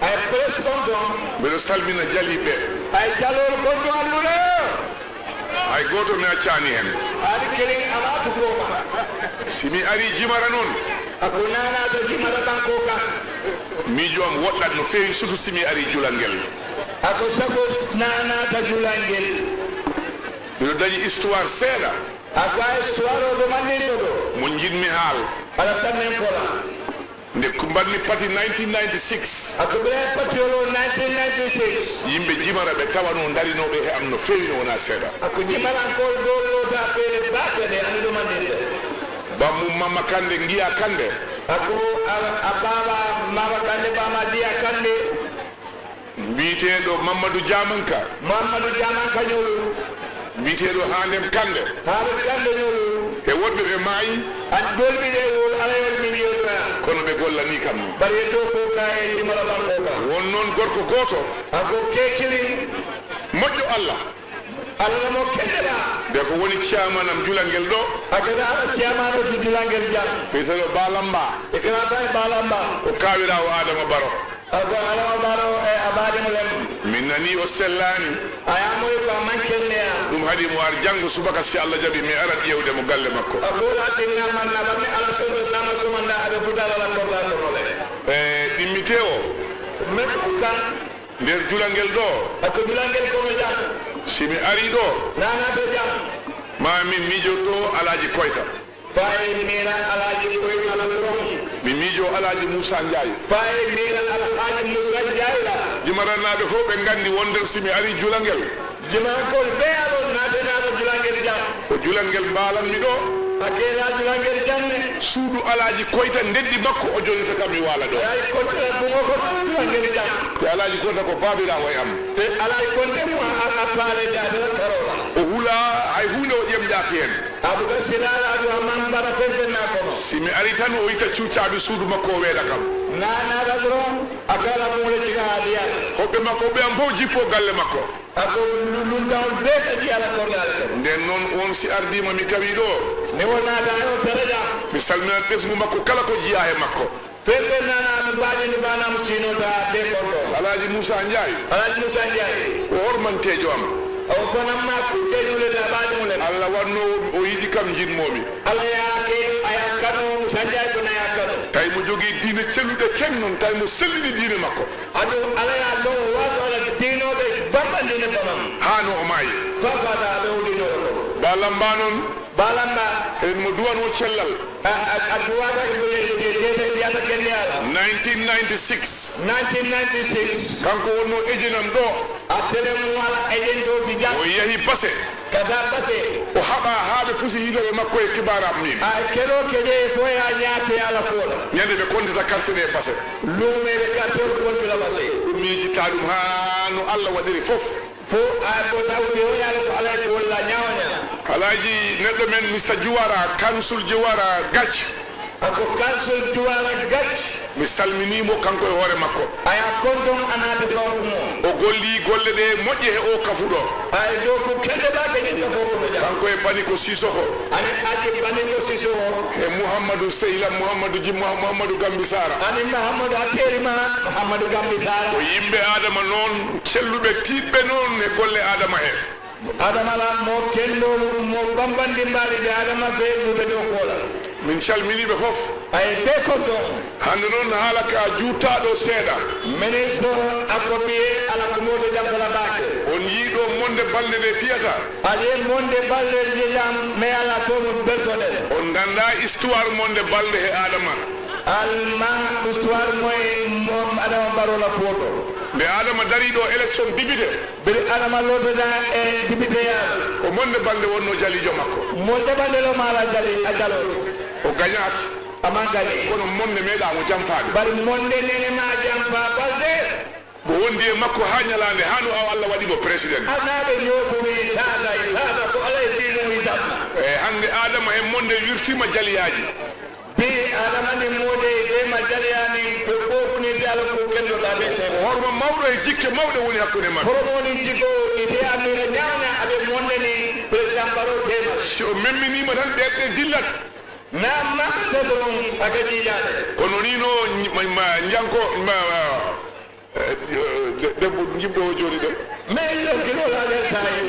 Aye presse konton. Mbiɗo salmina jaliiɓe. Aye jalool konton allude. Hay gooto mi accaani heen. Aɗa kelin alaa tutooma. Si mi arii jimara noon. A ko naanaata jimara ɓanko kan. Miijo am woɗɗat no feewi, surtout si mi arii julangel. A ko sago naanaata julangel. Miɗo dañi histoire seeɗa. A ko a histoire o ɗo manni soɗo. Mo njiɗmi haal. Ala tannen fola. Nde ko mbaɗmi pati nineteen ninety-six. Ako ɓe patiyolo nineteen ninety-six. Yimɓe jimara ɓe tawano darinooɓe he am no feewi, no wonaa seeɗa. Ako jimarankol ɗo loota feere baake ɗe anndo mandirde. Bammu Mamma Kande, Ngiya Kande. Ako a, a baaba Mama Kande, Bama Diya Kande. Mbiyeteeɗo Mamadou Diamanka. Mamadou Diamanka ñolu. Mbiyeteeɗo Haandem Kande. Haandem Kande ñolu. E woɗɓe ɓe maayi. An dolɓi ɗe wol ala yol mi wiyotoya. Kono ɓe gollanii kam. Bari e dow ko ka e limara banko ka. Won noon gorko gooto. A ko kekili. Moƴƴo Allah. Alla mo kendela. Nde ko woni chairman am julangel ɗo. A keda ala chairman o julangel jam. Mbiyeteeɗo Balamba. E kana tawi Balamba. O kawira o Adama Baro. Ako Adama Baro e a baade mo lem. Min nani o sellaani. A yamoyi ko a mankenneya. Ɗum haɗi mo ar janngo subaka, si Allah jaɓi, mi arat ƴeewde mo galle makko. A ko la tinna man na ɓanni ala soso sama sumanda aɓe futala la korda ko mole. E ɗimmite o. Men ɗum kan. Nder julangel ɗo. Ako julangel ko no jam. Si mi ari ɗo. Nana to jam. Ma min miijoto Alaaji Koyta. Faye miira Alaaji Koyta la doron. Mi miijo Alaaji Muusa Njaay. Faye miira Alaaji Muusa Njaay la. Jimaranaaɓe fof ɓe nganndi wonde si mi ari julangel. Jimankol ɓe alon naate naata julangel jam. Ko julangel mbaalanmi ɗo. A keela julangel janne. Suudu Alaaji Koyta ndeddi makko o jonita kam mi waala ɗo. Alaaji Koyta bungo ko julangel jam. Te Alaaji Koyta ko baabiraawo e am. Te Alaaji Koyta mo a, a, a faale jaade la karola. O hula hay huunde o ƴemƴaaki heen. Abuka Silala Abdurahman Baba Fenfenna kono. Si mi ari tan o itta cuucaaɓe suudu makko o weeɗa kam. Nana Badron, a kala mo le cika hadiya. Hoɓɓe makko ɓe am fof jippo galle makko. Ako lundawol be ka ji ala kordaale ko. Nden noon on si ardiima mi tawi ɗo. Ne wonata o daraja. Mi salmina ɓesngu makko kala ko jiya e makko. Fenfenna mi baadi ni bana mo tino ta be ko. Alaaji Muusa Njaay. Alaaji Muusa Njaay. Ko hormanteejo am. O fanamma kudde yule da baadi mo le. Allah wanno o yiɗi kam jinmomi. Allah ya ke aya kano Muusa Njaay ko na ya kano. Tawi mo jogii diine celluɗe ken noon, tawi mo sellini diine makko. Ado Alla ya ɗon wato ala diinoɓe bambandine fanam. Haa no o maayi. Fafata ɓe o diinoɗo ko. Ba lamba noon. Ba lamba. En mo duwano cellal. A, a, a duwata ko yata kende ala. Nineteen ninety-six. Nineteen ninety-six. Kanko wonno ejinam ɗo. A tele mo ala ejento ti jam. O yahi Base. Kata Base. O haɓa haa ɓe pusi yiiloɓe makko e kibaram min. A kero keje foya ñaate ala kola. Ñande ɓe kontata karse ɗe Base. Luumeɓe ka toon kontira Base. Ɗum miijita ɗum haa no Allah waɗiri fof. Fo a ko tawde o yaala ko alay ko walla ñawa ñawa. Alaaji neɗɗo men Mister Juwara, Kansul Juwara Gac. Ako Kansul Juwara Gac. Mi salminii mo kanko e hoore makko. Aya konton anata fawku mo. O golli golle ɗe moƴƴe he o kafuɗo. Ay dow ko kende ba ke ñin ka fo ko jam. Kanko e Bani ko Sisoko. Ani aji Bani ko Sisoko. E Muhammadu Sehila, Muhammadu Jimma, Muhammadu Gambi Sara. Ani Muhammadu Ateri ma, Muhammadu Gambi Sara. Ko yimɓe Adama noon, celluɓe tiiɗɓe noon e golle Adama he. Adama la mo kendolu mo bambandi mbaali de Adama be ɗuɓe dow kola. Min calminii ɓe fof. Ay be konton. Hannde noon haala ka juuttaaɗo seeɗa. Ministre akopiye ala kumoto jamfala baake. On yii ɗo monde balɗe ɗe fiyata. Aɗe monde balɗe jejam me ala tomo beltoɗen. On nganndaa histoire monde balɗe he Adama. Alma histoire moye mo Adama Baro la poto. Nde Adama darii ɗo élection député. Biri Adama lotata e député ya. Ko monde balɗe wonno jalijo makko. Mo jaɓande lo mala jali a jaloto. O gañaaki. Ama gañe. Kono monde meeɗa mo jamfaade. Bari monde nene ma jamfa balɗe. Mo wondi e makko haa ñalaande, haa no aw Allah waɗi mo président. Anaaɓe ñooɓumi tata e tata ko alay diinu mi tata. E hannde Adama e monde wirtiima jaliyaaji. Bi Adama ni mode e Jariyaani ko ɓookunirde ala ko kendoɗaa ɓe. Ko horma mawɗo e jikke mawɗe woni hakkunde maɓɓe. Hormo woni jikko ete amira ñaawna aɓe monndani président Barrow tema. Si o memminiima tan, ɓe, ɓe dillat. Na maɓɓe ɗon aka jiidaade. Kono ni no ma, ma, njanko, ma, ma, eh, de-, debbo jimɗo o jooni ɗo. Mais ɗon kinola ɗen saayi.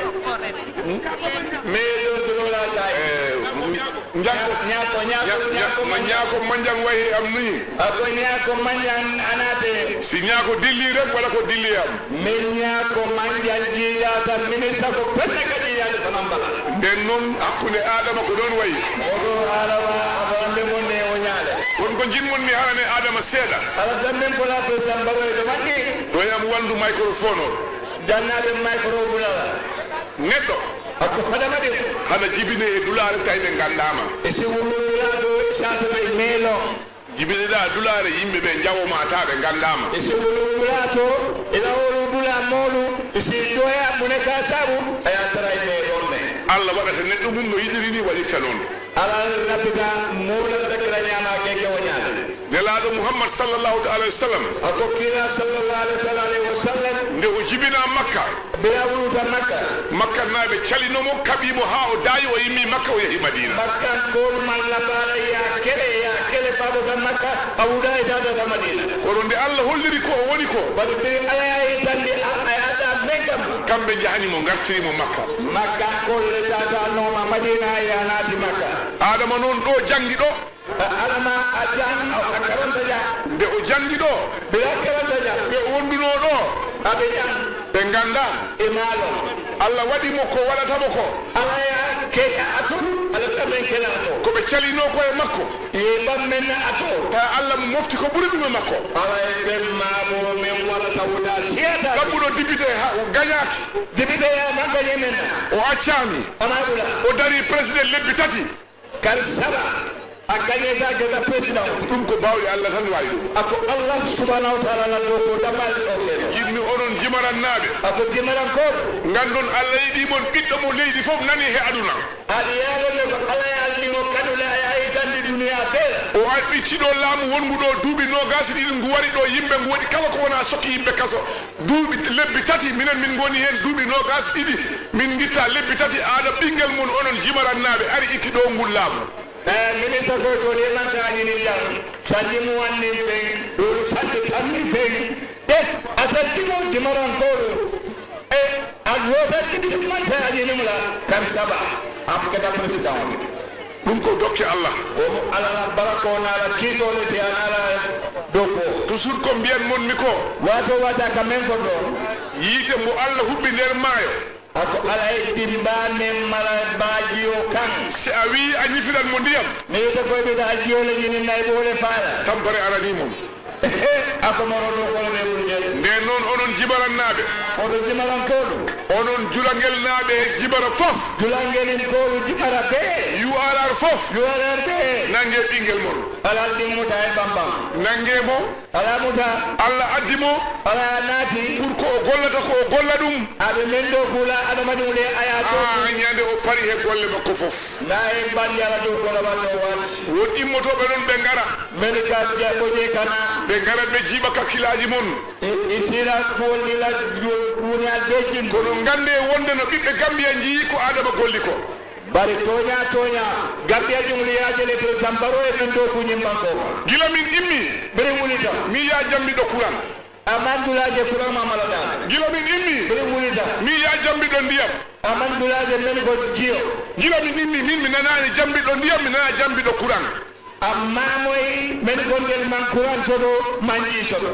Mais ɗon kinola saayi. Eh, mi-, njanko. Ñaako, ñaako, ña-, ña-, ñaako ma manjan. Ñaako manjan wayi am ni. Ako ñaako manjan anate. Si ñaako dilli rek, wala ko dilli am. Min ñaako manjan jiidaata ministre ko fenne ka jiidaade ko mambala. Nden noon, hakkunde Aadama ko noon wayi. Oto Aadama, Aadama nde mon ne o ñaale. Won ko njin mon mi harane Aadama seeɗa. Ala dammen ko la président Barrow e ɗo makki. Ɗo e am wanndu microphone o. Jannaade micro bulala. Neɗɗo. Ako Adama de. Hana jibine e dulaare tawi ɓe nganndaama. E si wulu dulaato, e saatata e meeloo. Jibiniɗaa dulaare, yimɓe ɓe njawoma taa ɓe nganndaama. E si wulu dulaato, ila wulu dula moolu, e si doya mune ka sabu, a yaltara e meeloo ne. Allah waɗata neɗɗo mum no yiɗiri ni, waɗirta noon. Alal rabbita, muulal dakira ñaama keke o ñaama. Nelaaɗo Muhammad sallallahu ta'ala alayhi wa sallam. A ko kiira sallallahu ta'ala alayhi wa sallam. Nde o jibinaa Makka. Bira wuluta Makka. Makkannaaɓe calino mo, kaɓi mo haa o daayi, o yimmi Makka, o yahi Madiina. Makkankoolu man labaala ya kele, ya kele faabota Makka, a wuda e taatata Madiina. Kono nde Allah holliri ko o woni ko. Bari biri Ala ya yitandi a, a yaata men kam. Kamɓe njahani mo, ngartiri mo Makka. Makkankoolu le taata nooma Madiina ya naati Makka. Aadama noon ɗo janngi ɗo. A-, Adama a jang, a, a karanta ja. Nde o janngi ɗo. Nde a karanta ja. Ɓe o wondunoo ɗo. Aɓe jang. Ɓe nganndaa. E maalo. Allah waɗi mo ko waɗata mo ko. Ala ya ke a to, Ala tamen kela a to. Ko ɓe calinoo ko e makko. Ye bammen a to. Tawa Allah mo mofti ko ɓuri ɗum e makko. Ala e ɓen maamo men waɗata wuda siyata. Ɗaɓɓuɗo député ha o gañaaki. Député ya ma gañe men. O accaami. Ama ɓula. O darii président lebbi tati. Kadi saba, a gañetaake ka président. Ɗum ko baawɗe Allah tan waawi ɗum. Ako Allah subhanahu wa ta'ala na dow ko dambaali sohleno. Jiɗmi onon jimarannaaɓe. Ako jimarankooɓe. Nganndon Allah yiɗi mon ɓiɗɗo mo leydi fof nani he aduna. Aɗa yaalonde ko Allah yaalni mo kadule a yahi kandi duniya bee. O itti ɗo laamu wonngu ɗo duuɓi noogaas e ɗiɗi ngu wari ɗo yimɓe ngu waɗi kala ko wona sokki yimɓe kaso. Duuɓi, lebbi tati, minen min ngoni heen duuɓi noogaas ɗiɗi. Min ngitta lebbi tati, aada ɓinngel mon, onon jimarannaaɓe, ari itti ɗo ngul laamu. Eh, ministre ko to ɗe man sa ñini jam, sanji mo wanni ɓen, ɗo sanji tanni ɓen. Ɗe, a sanji mo jimarankooɗo. E, a loota ɗiɗi man sa ñini mo la, kan saba, am kata président. Ɗum ko dokke Allah. Ko mo Ala na barako na Ala kiitole te ana Ala dogo. Toujours ko mbiyan mon mi ko. Wato wata ka men ko ɗo. Yiite mo Allah huɓɓi nder maayo. Ako Ala e dimba men mala baaji o kan. Si a wi a ñifiran mo ndiyam. Mi yiite koy ɓe da jiyo le ñini nay ɓole faala. Tampere arani mum. Ako moro ɗo kono ɓe ɓuri de. Nden noon onon jibarannaaɓe. Oɗo jimarankoɗo. Onon julangelnaaɓe e jibara fof. Julangelin koɗo jibara ɓe. U R R fof. U R R ɓe. Nange ɓinngel mon. Alal ɗimmuta e bambam. Nange mo. Ala muta. Allah addi mo. Ala naati. Pour ko o gollata ko o golla ɗum. Aɓe men ɗo kula adama ɗum le aya to. Ah, ñande o pari he golle makko fof. Na e mbaɗi ala dow kono ɓanno wat. Won immotooɓe noon ɓe ngara. Men ka je-, ko je kana. Ɓe ngara ɓe jiiɓa kakkilaaji mon. I, i sira kuwol ɗi la duwol kuuñal be jin. Kono ngannde wonde no ɓiɓɓe Gambiya njii ko Adama golli ko. Bari tooña, tooña. Gambiya jumliyaaji le président Barrow e men ɗo kuñin banko. Gila min immi. Bere wulita. Mi ya jambiɗo kuran. Aman dulaje kuran ma malada. Gila min immi. Bere wulita. Mi ya jambiɗo ndiyam. Aman dulaje men ko jiyo. Gila min immi, min mi nanaani jambiɗo ndiyam, mi nana jambiɗo kuran. Amma moy men gonɗen man kuran soɗo, man ƴii soɗo.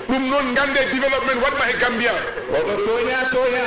Ɗum noon ngannde development waɗma e Gambia. Oɗo tooña, tooña.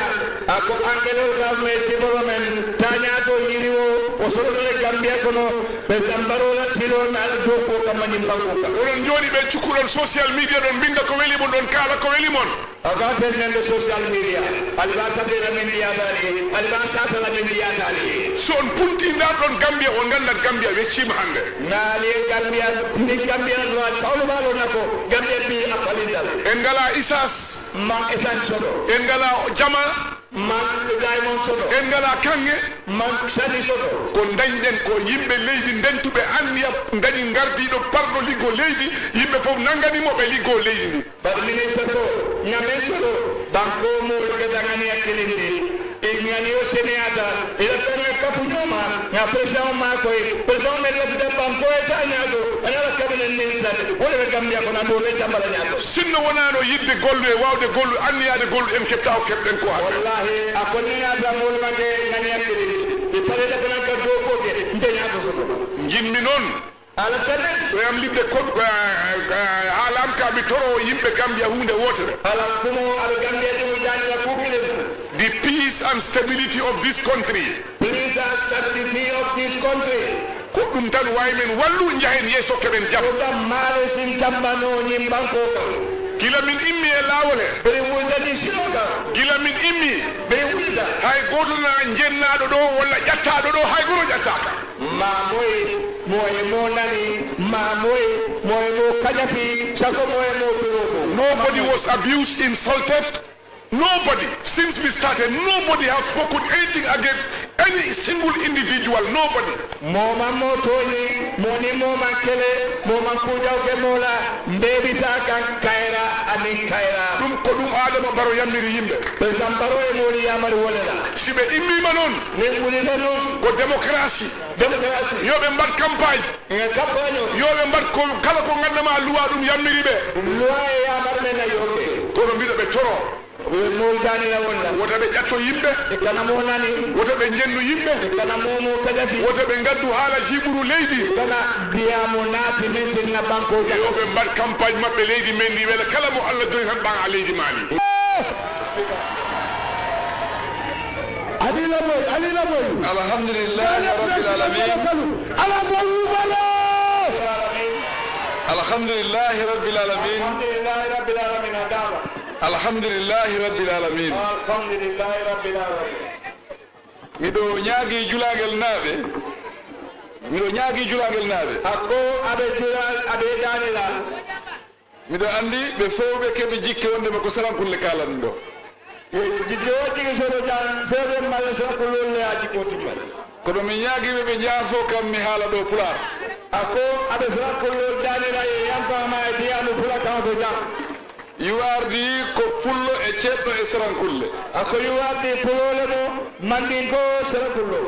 A ko angelol gam e development, taaña to yiri o, o soɗono e Gambia kono, ɓe zambarola tilon al dow ko kam mañi mbangu ka. Oɗon njooɗi ɓe cukkuɗon social media ɗon mbinda ko weli mon, ɗon kaala ko weli mon. A ka ten nande social media. Alba satela min yatali. Alba satela min yatali. So on punti ndarɗon Gambia, on nganndat Gambia wecciima hannde. Naali Gambia, ni Gambia no tawlo balo nako. Gambia bi a palindal. En ngala isas. Man esan sodo. En ngala jama. Man diamond soto. En ngalaa kaŋŋe. Man sani soto. Ko ndañɗen ko yimɓe leydi ndentuɓe anniya, ndañi ngardiiɗo parɗo liggo leydi, yimɓe fof nanngani mo ɓe liggo leydi ndi. Bari ministre ko, ŋa men soto, banko mo gadangani akilindi. Iñani o seneyata, ila tano e kafu ñoma, ŋa président o ma koy, président men lafita banko e ta ñaato, ana la cabinet ministre, wala ɓe Gambia ko na ɗo ɓe cambala ñaato. Sinno wonaano yiɗde gollu e waawde gollu, anniyaade gollu, en keɓta ko keɓɗen ko hannde. Wallahi, a ko ni ñaata moolu ma ke ŋa ñakkiri, i pare da fanan ka do ko ke, nde ñaato soso. Njimmi noon. Ala feneen. Ko yam liɓde ko, ko, haala am ka mi toro yimɓe Gambia huunde wootere. Ala kumo aɓe Gambia ɗi mo jaani la kuukile ɗum. The peace and stability of this country. Peace and stability of this country. Ko ɗum tan waawi men wallu njahen yeeso keɓen jam. Ko ɗam maale sin tambano ñin banko kan. Gila min immi e laawol he. Bere wulda ni sino kan. Gila min immi. Bere wulda. Hay gooto na jennaaɗo ɗo walla ƴattaaɗo ɗo hay gooto ƴattaaka. Ma moye mo e mo nani, ma moye mo e mo kajafi, sako mo e mo turobo. Nobody was abused, insulted. Nobody, since we started, nobody has spoken anything against any single individual. Nobody. Mo man mo tooñi, mo ni mo man kele, mo man kuujawke mo la, mbeebita kan kayra anin kayra. Ɗum ko ɗum Adama Barrow yammiri yimɓe. Président Barrow e mooli yamari wolela. Si ɓe immiima noon, min ɓurino noon, ko démocratie. Démocratie. Yo ɓe mbaɗ campagne. E campagne o. Yo ɓe mbaɗ ko kala ko nganndu-maa luwa ɗum yammiri ɓe. Luwa e yamar men na yoke. Kono mbiɗo ɓe toro. Ɓe mool daani la wonna. Wota ɓe ƴatto yimɓe. E kana mo nani. Wota ɓe njennu yimɓe. E kana mo mo kadafi. Wota ɓe ngaddu haala jiiɓuru leydi. E kana diya mo naati men sinna banko. Yo ɓe mbaɗ campagne maɓɓe leydi men ndi wela kala mo Allah doni tan ɓan a leydi Mali. Alhamdulillahi rabbil alamin. Alhamdulillahi rabbil alamin. Alhamdulillahi rabbil alamin. Miɗo ñaagi julaagel naaɓe. Miɗo ñaagi julaagel naaɓe. Hakko aɓe julal, aɓe daanila. Miɗo anndi ɓe fow ɓe keɓi jikke wonde ma ko sarankulle kaalan ɗo. Jikke o jigi soto jan, few ɓe malla sarankullol le a jikko timmal. Kono mi ñaagiiɓe ɓe njaafo kam mi haala ɗo pulaar. A ko aɓe sarankullol janira e yampama e diyamu fula kan to jan. U R D ko pullo e ceeɗɗo e sarankulle. A ko U R D pulole mo mandinko sarankullo.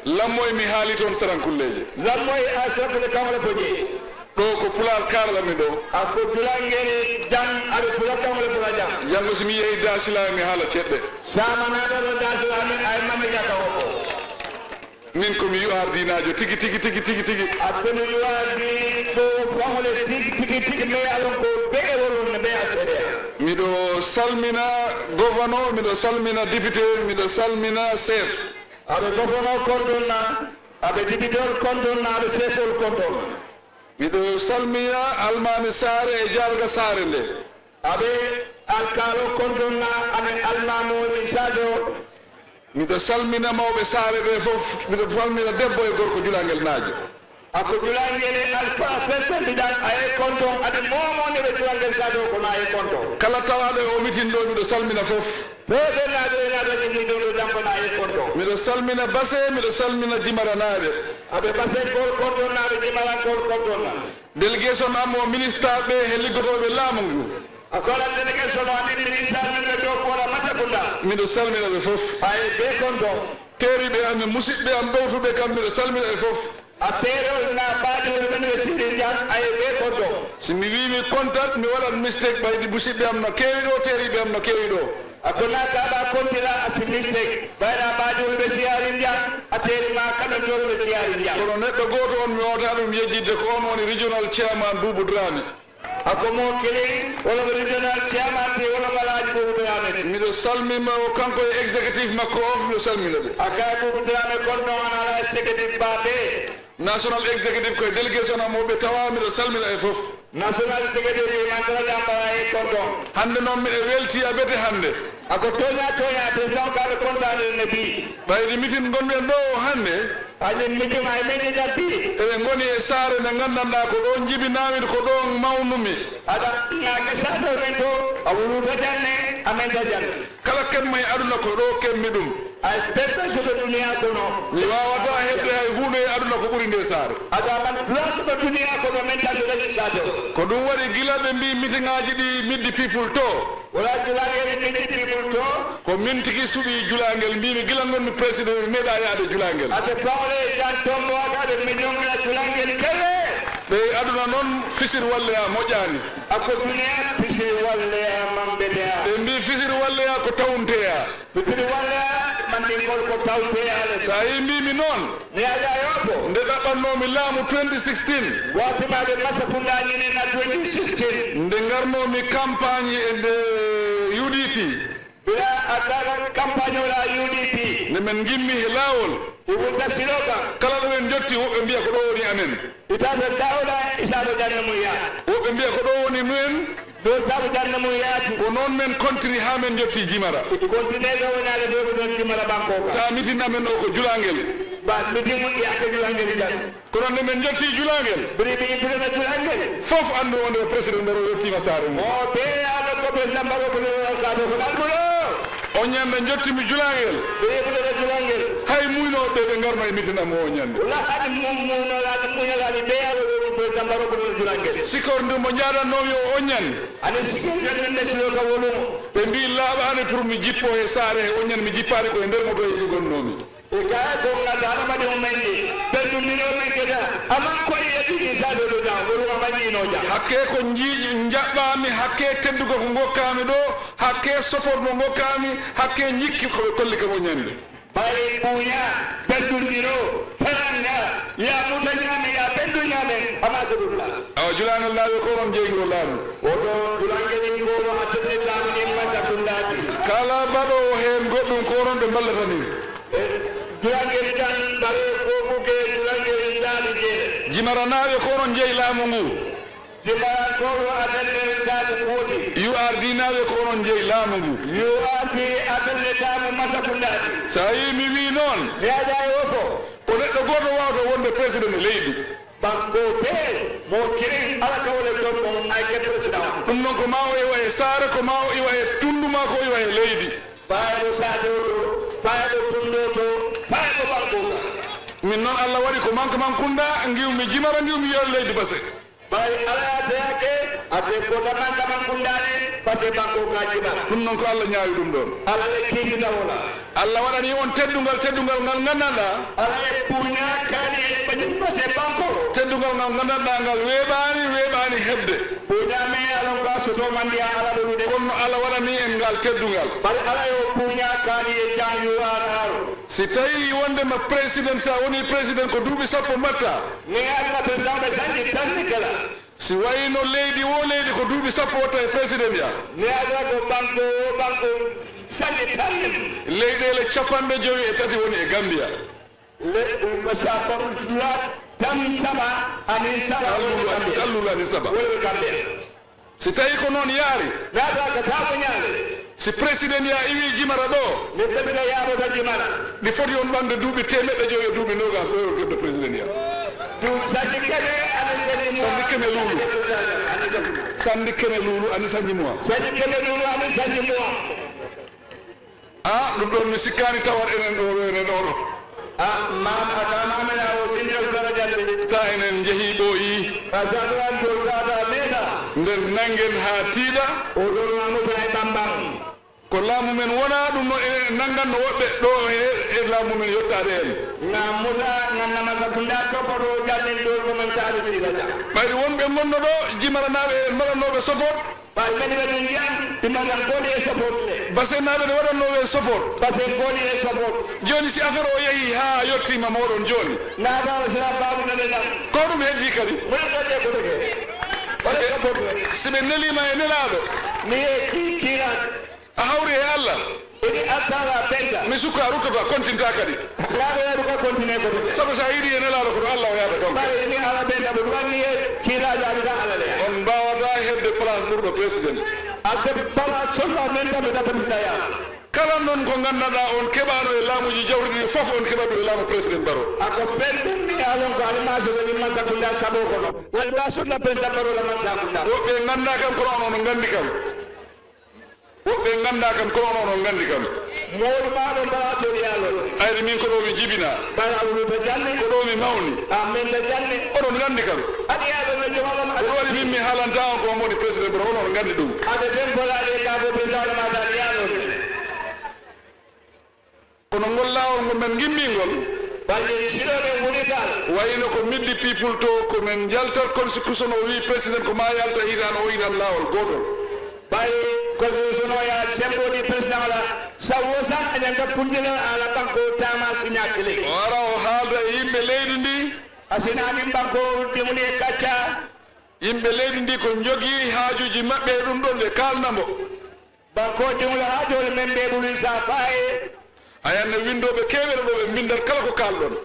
Lammoy mi haali toon sarankulleeje. Lammoy a sarankulle kamala foje. Ɗo ko pulaar kaalami ɗo. A ko dulangere jam aɓe fula kamala fula jam. Janngo si mi yehi Daasila mi haala ceeɗɗe. Samanaɗo ɗo Daasila min ay mamma jaka o ko. Min ko mi U R D naajo tigi, tigi, tigi, tigi, tigi. A kono U R D ko famole tigi, tigi, tigi, mais alon ko be e wolon ne be a seeɗa. Miɗo salmina gouverneur, miɗo salmina député, miɗo salmina chef. Aɓe gouverneur konton na, aɓe député konton na, aɓe chef ol konton. Miɗo salmina Almaami Saare e Jaalga Saare nde. Aɓe alkaalo konton na, aɓe almaamo e Sadio. Miɗo salmina mawɓe Saare ɓe fof. Miɗo salmina debbo e gorko julangel naajo. A ko julangel e alfa feffe mbiɗan a e konton, aɓe momonde ɓe julangel Sadio ko na e konton. Kala tawaaɗo e o mitin ɗo, miɗo salmina fof. Fewɓe naɓe naɓe ɗin ɗo ɗo janngo na e konton. Miɗo salmina Base, miɗo salmina Jimaranaaɓe. Aɓe Base gol konton naɓe Jimaran gol konton na. Délégation am o ministre ɓe he liggotooɓe laamu ngu. A kola délégation o amin ministre min ɓe dow kola Matakunda. Miɗo salmina ɓe fof. Ay ɓe konton. Teeriiɓe am e musiɗɓe am ɓowtuɓe kam miɗo salmina ɓe fof. A peerol na baadiwol men ɓe sisi jam ay ɓe konton. Si mi wii mi kontat mi waɗat mistake ɓaydi musiɗɓe am no keewi ɗo teeriiɓe am no keewi ɗo. A kona kaɓa kontira a si mistake ɓayɗa baadiwol ɓe siyarin jam a teeri ma kaɗantol ɓe siyarin jam. Kono neɗɗo gooto on mi wawata ɗum yejjitde ko on woni regional chairman Buubu Dramé. A ko mo kelen wala ko regional chairman te wala ko Alhaji Buubu Dramé. Miɗo salmima o kanko e executive makko of miɗo salmina ɓe. A kay Buubu Dramé konton ana ala executive ba ɓe. National executive koye délégation am o ɓe tawa miɗo salmina ɓe fof. National secretary e mantara jambara e konton. Hannde noon miɗo welti abete hannde. A ko toña toña président kaɓe kontaade ne bi. Ɓayde mitin ngonɗen ɗo o hannde. Añin mitin ay men jabbi. Eɓe ngoni e saare nde nganndanɗaa ko ɗo njibinaami ko ɗo mawnumi. Aɗa naake sato men to, a wuluta janne, amen ta janne. Kala kemma e aduna ko ɗo kemmi ɗum. Ay fedde soɓe duniya kono. Mi wawata hedde hay huunde e aduna ko ɓuri nde saare. Aɗa man place soɓe duniya kono men tan ɗo sato. Ko ɗum waɗi gila ɓe mbi mitiŋaaji ɗi middi people to. Wala julangel middi people to. Ko min tigi suɓi julangel, mbimi gila ngonmi président mi meeɗa yaade julangel. Ate fawle jan tombo aga ɓe mi jonga julangel kele. Ɓe aduna noon fisir walle a moƴƴaani. Ako duniya fisir walle a mambedeya. Ɓe mbi fisir walle a ko tawnteya. Fisir walle a manni ngol ko tawnteya le. So a yi mbimi noon. Mi aja yopo. Nde ɗaɓɓannoomi laamu twenty sixteen. Wati ma ɓe masa kunda ñini na twenty sixteen. Nde ngarnoomi campagne e nde U D P. Bila a taara campagne o la U D P. Nde men ngimmi he laawol. I wulta silo kan. Kala ɗo men njotti, woɓɓe mbiya ko ɗo woni amen. Ita ɓe dawla, isa ɓe janna mum yaata. Woɓɓe mbiya ko ɗo woni mumen. Ɗo sabu janna mum yaati. Ko noon men kontiri haa men njotti Jimara. Continue ɗo woni ala ɗo ko ɗon Jimara banko ka. Ta mitin amen o ko julangel. Ba mitin mun yaata julangel tan. Kono nde men njotti julangel. Biri ɓe yimɓe na julangel. Fof anndu wonde o président Barrow yettima saare mum. O be ala ko président Barrow ko ɗo saare ko almuɗo. O ñande njottimi julangel. Biri yimɓe na julangel. Hay muynooɓe ɓe ngarno e mitin am o ñande. Wala hade mum mum no la mum la be ala ko président Barrow ko ɗo julangel. Sikor ndu mo jaadannomi o o ñande. Ani sikor ndu men silo ka wolu. Ɓe mbi laaɓaani pour mi jippo e saare he o ñande mi jippaani ko e nder moto e ɗi gonnoomi. E kaya ko ngata hana mbaɗi mo men ni. Ɓendu mino men keda. Aman koye yeɗi ni sa ɗo ɗo jam. Wolu aman ni no jam. Hakke ko nji-, njaɓɓaami, hakke teddugol ko ngokkaami ɗo, hakke support mo ngokkaami, hakke njikki ko ɓe kolli kam o ñande. Ɓay buña, ɓendundiro, teranga, ya muta ñaame, ya ɓendu ñaamen, ama sodurla. Awa julaangal naawe ko onon jeyngol laamu. Oɗo julangel ngoro a tete laamu ni mata sundaati. Kala baɗoowo heen goɗɗum ko onon ɓe mballata min. E, julangel tan bare ko buke julangel ndaali jeere. Jimaranaaɓe ko onon jeyi laamu ngu. Jimarankooɓe aɗa leltaade kuuɗi. U R D naaɓe ko onon jeyi laamu ngu. U R D aɗa leltaade masa kundaade. So a yii mi wii noon. Mi adaa e ofo. Ko neɗɗo gooto waawata wonde président e leydi. Banko be mo kirin ala kawle ton mo ay ke président. Ɗum noon ko ma o iwa e saare, ko ma o iwa e tunndu ma, ko o iwa e leydi. Faaɗo saate o to, faaɗo tunndu o to, faaɗo banko ka. Min noon Allah waɗi ko manka man kunda, ngiwmi jimara, ngiwmi yer leydi base. Ɓay Alla yaatayake, ate kota manka man kundaane, base banko ka jimara. Ɗum noon ko Allah ñaawi ɗum ɗoon. Alla le kiitita wala. Allah waɗani on teddungal, teddungal ngal nganndanɗaa. Alla e buña kaani e ɓañum base banko. Teddungal ngal nganndanɗaa ngal weeɓaani, weeɓaani heɓde. Buña me alon ka soto mandiya Alla ɗo ɗuɗe. Kono Allah waɗani en ngal teddungal. Bari Alla yo buña kaani e jaañu waɗaaro. Si tawii wonndema président, so a wonii président ko duuɓi sappo mbaɗta. Ni aduna président ɓe sanji tan ni kala. Si wayno leydi wo leydi ko duuɓi sappo watta e président ya. Ni aduna ko banko wo banko sanji tan ni. Leyɗeele capanɗe jowi e tati woni e Gambia. Le, ko sappo tan saba, ani saba. Kallulu ani, kallulu ani saba. Woni Gambia. Si tawi ko noon yaari. Naata ka taamu ñaale. Si président ya iwi jimara ɗo. Mi président yaarota jimara. Ɗi foti on ɓamde duuɓi teemeɗɗe jowi e duuɓi noogas ɗo e o keɓɗo président ya. Ɗum sanji keme, ani sanji muwa. Sanji keme luulu. Ani sanji. Sanji keme luulu, ani sanji muwa. Sanji keme luulu, ani sanji muwa. Ah, ɗum ɗoon mi sikkaani tawat enen ɗo, ɗo, enen ɗo, ɗo. Ah, maam a tamaamina o sinjal daraja de. Ta enen njehii ɓooyi. Ka saɗo an to tata mena. Nden nanngen haa tiiɗa. O ɗon amuta e ɓamɓam. Ko laamu men wona ɗum no enen nannganno woɓɓe ɗo e, e laamu men yottaade en. Nga muta, nga nama ka funda topoto jannen ɗo ko man taade sila ja. Ɓayri wonɓe ngonno ɗo, jimaranaaɓe en mbaɗannooɓe sopot. Ɓay men ɓe ɗum yiyan, ɓe mbaɗan koni e sopot le. Basenaaɓe ne waɗannoo ɓe sopot. Basen koni e sopot. Jooni, si affaire o yahii haa yottiima mooɗon jooni. Naata sila baabu nane lam. Ko ɗum heddii kadi? Muna ɗo je ko ɗoke. Waɗa sopot le. Si ɓe neliima e nelaaɗo. Mi e ki-, kiilan. A hawri e Allah. Ede attala benta. Mi sukka a ruttata, kontinta kadi. Laaɗo yaɗu ka kontine ko ɗoke. Sabu so a yiɗi e nelaaɗo kono Allah o yaada kanko. Ɓay ni Alla benta ɓe wanni e kiilaajo aɗa Alla le. On mbaawata heɓde place ɓurɗo président. Alde bala solma men tamita tamita ya. Kala noon ko nganndanɗaa on keɓaano e laamuuji jawdi ɗi fof, on keɓat ɗum e laamu président Barrow. Ako pen ɓen mi alon ko almaasi woni Mansakunda sabo kono. Wal ba sunna président Baro la Mansakunda. Woɓɓe nganndaa kam, kono onon on nganndi kam. Woɓɓe nganndaa kam, kono onon on nganndi kam. Moolu maa ɗon mbaɗaa toon yaalol. Ayri min ko ɗo mi jibinaa. Ɓay Abdul to janne. Ko ɗo mi mawni. A men to janne. Oɗon nganndi kam. Aɗa yaalol no jomaɗon. Ko ɗum waɗi min mi haalanta on ko on woni président Baro, onon on nganndi ɗum. Aɓe ɓen bolaade ka ko président Adama Dali yaalol. Kono ngol laawol ngol men ngimmi ngol, balɗe ɗi siɗo ɗen woni kala. Wayno ko middi people to, ko men yaltat constitution o wi président ko ma yalta hitan o hitan laawol gootol. Bari constitution o ya sembo di président la, sawo san enen ka fundina ala banko tama siña kile. O ara o haalda e yimɓe leydi ndi. Asina min banko dimuni e kacca. Yimɓe leydi ndi ko njogii haajuuji maɓɓe e ɗum ɗon ɓe kaalna mbo. Banko diŋol haajoole men ɓe ɓuri sa faaye. A yanna winndooɓe keewere ɗo ɓe mbinndat kala ko kaalɗon.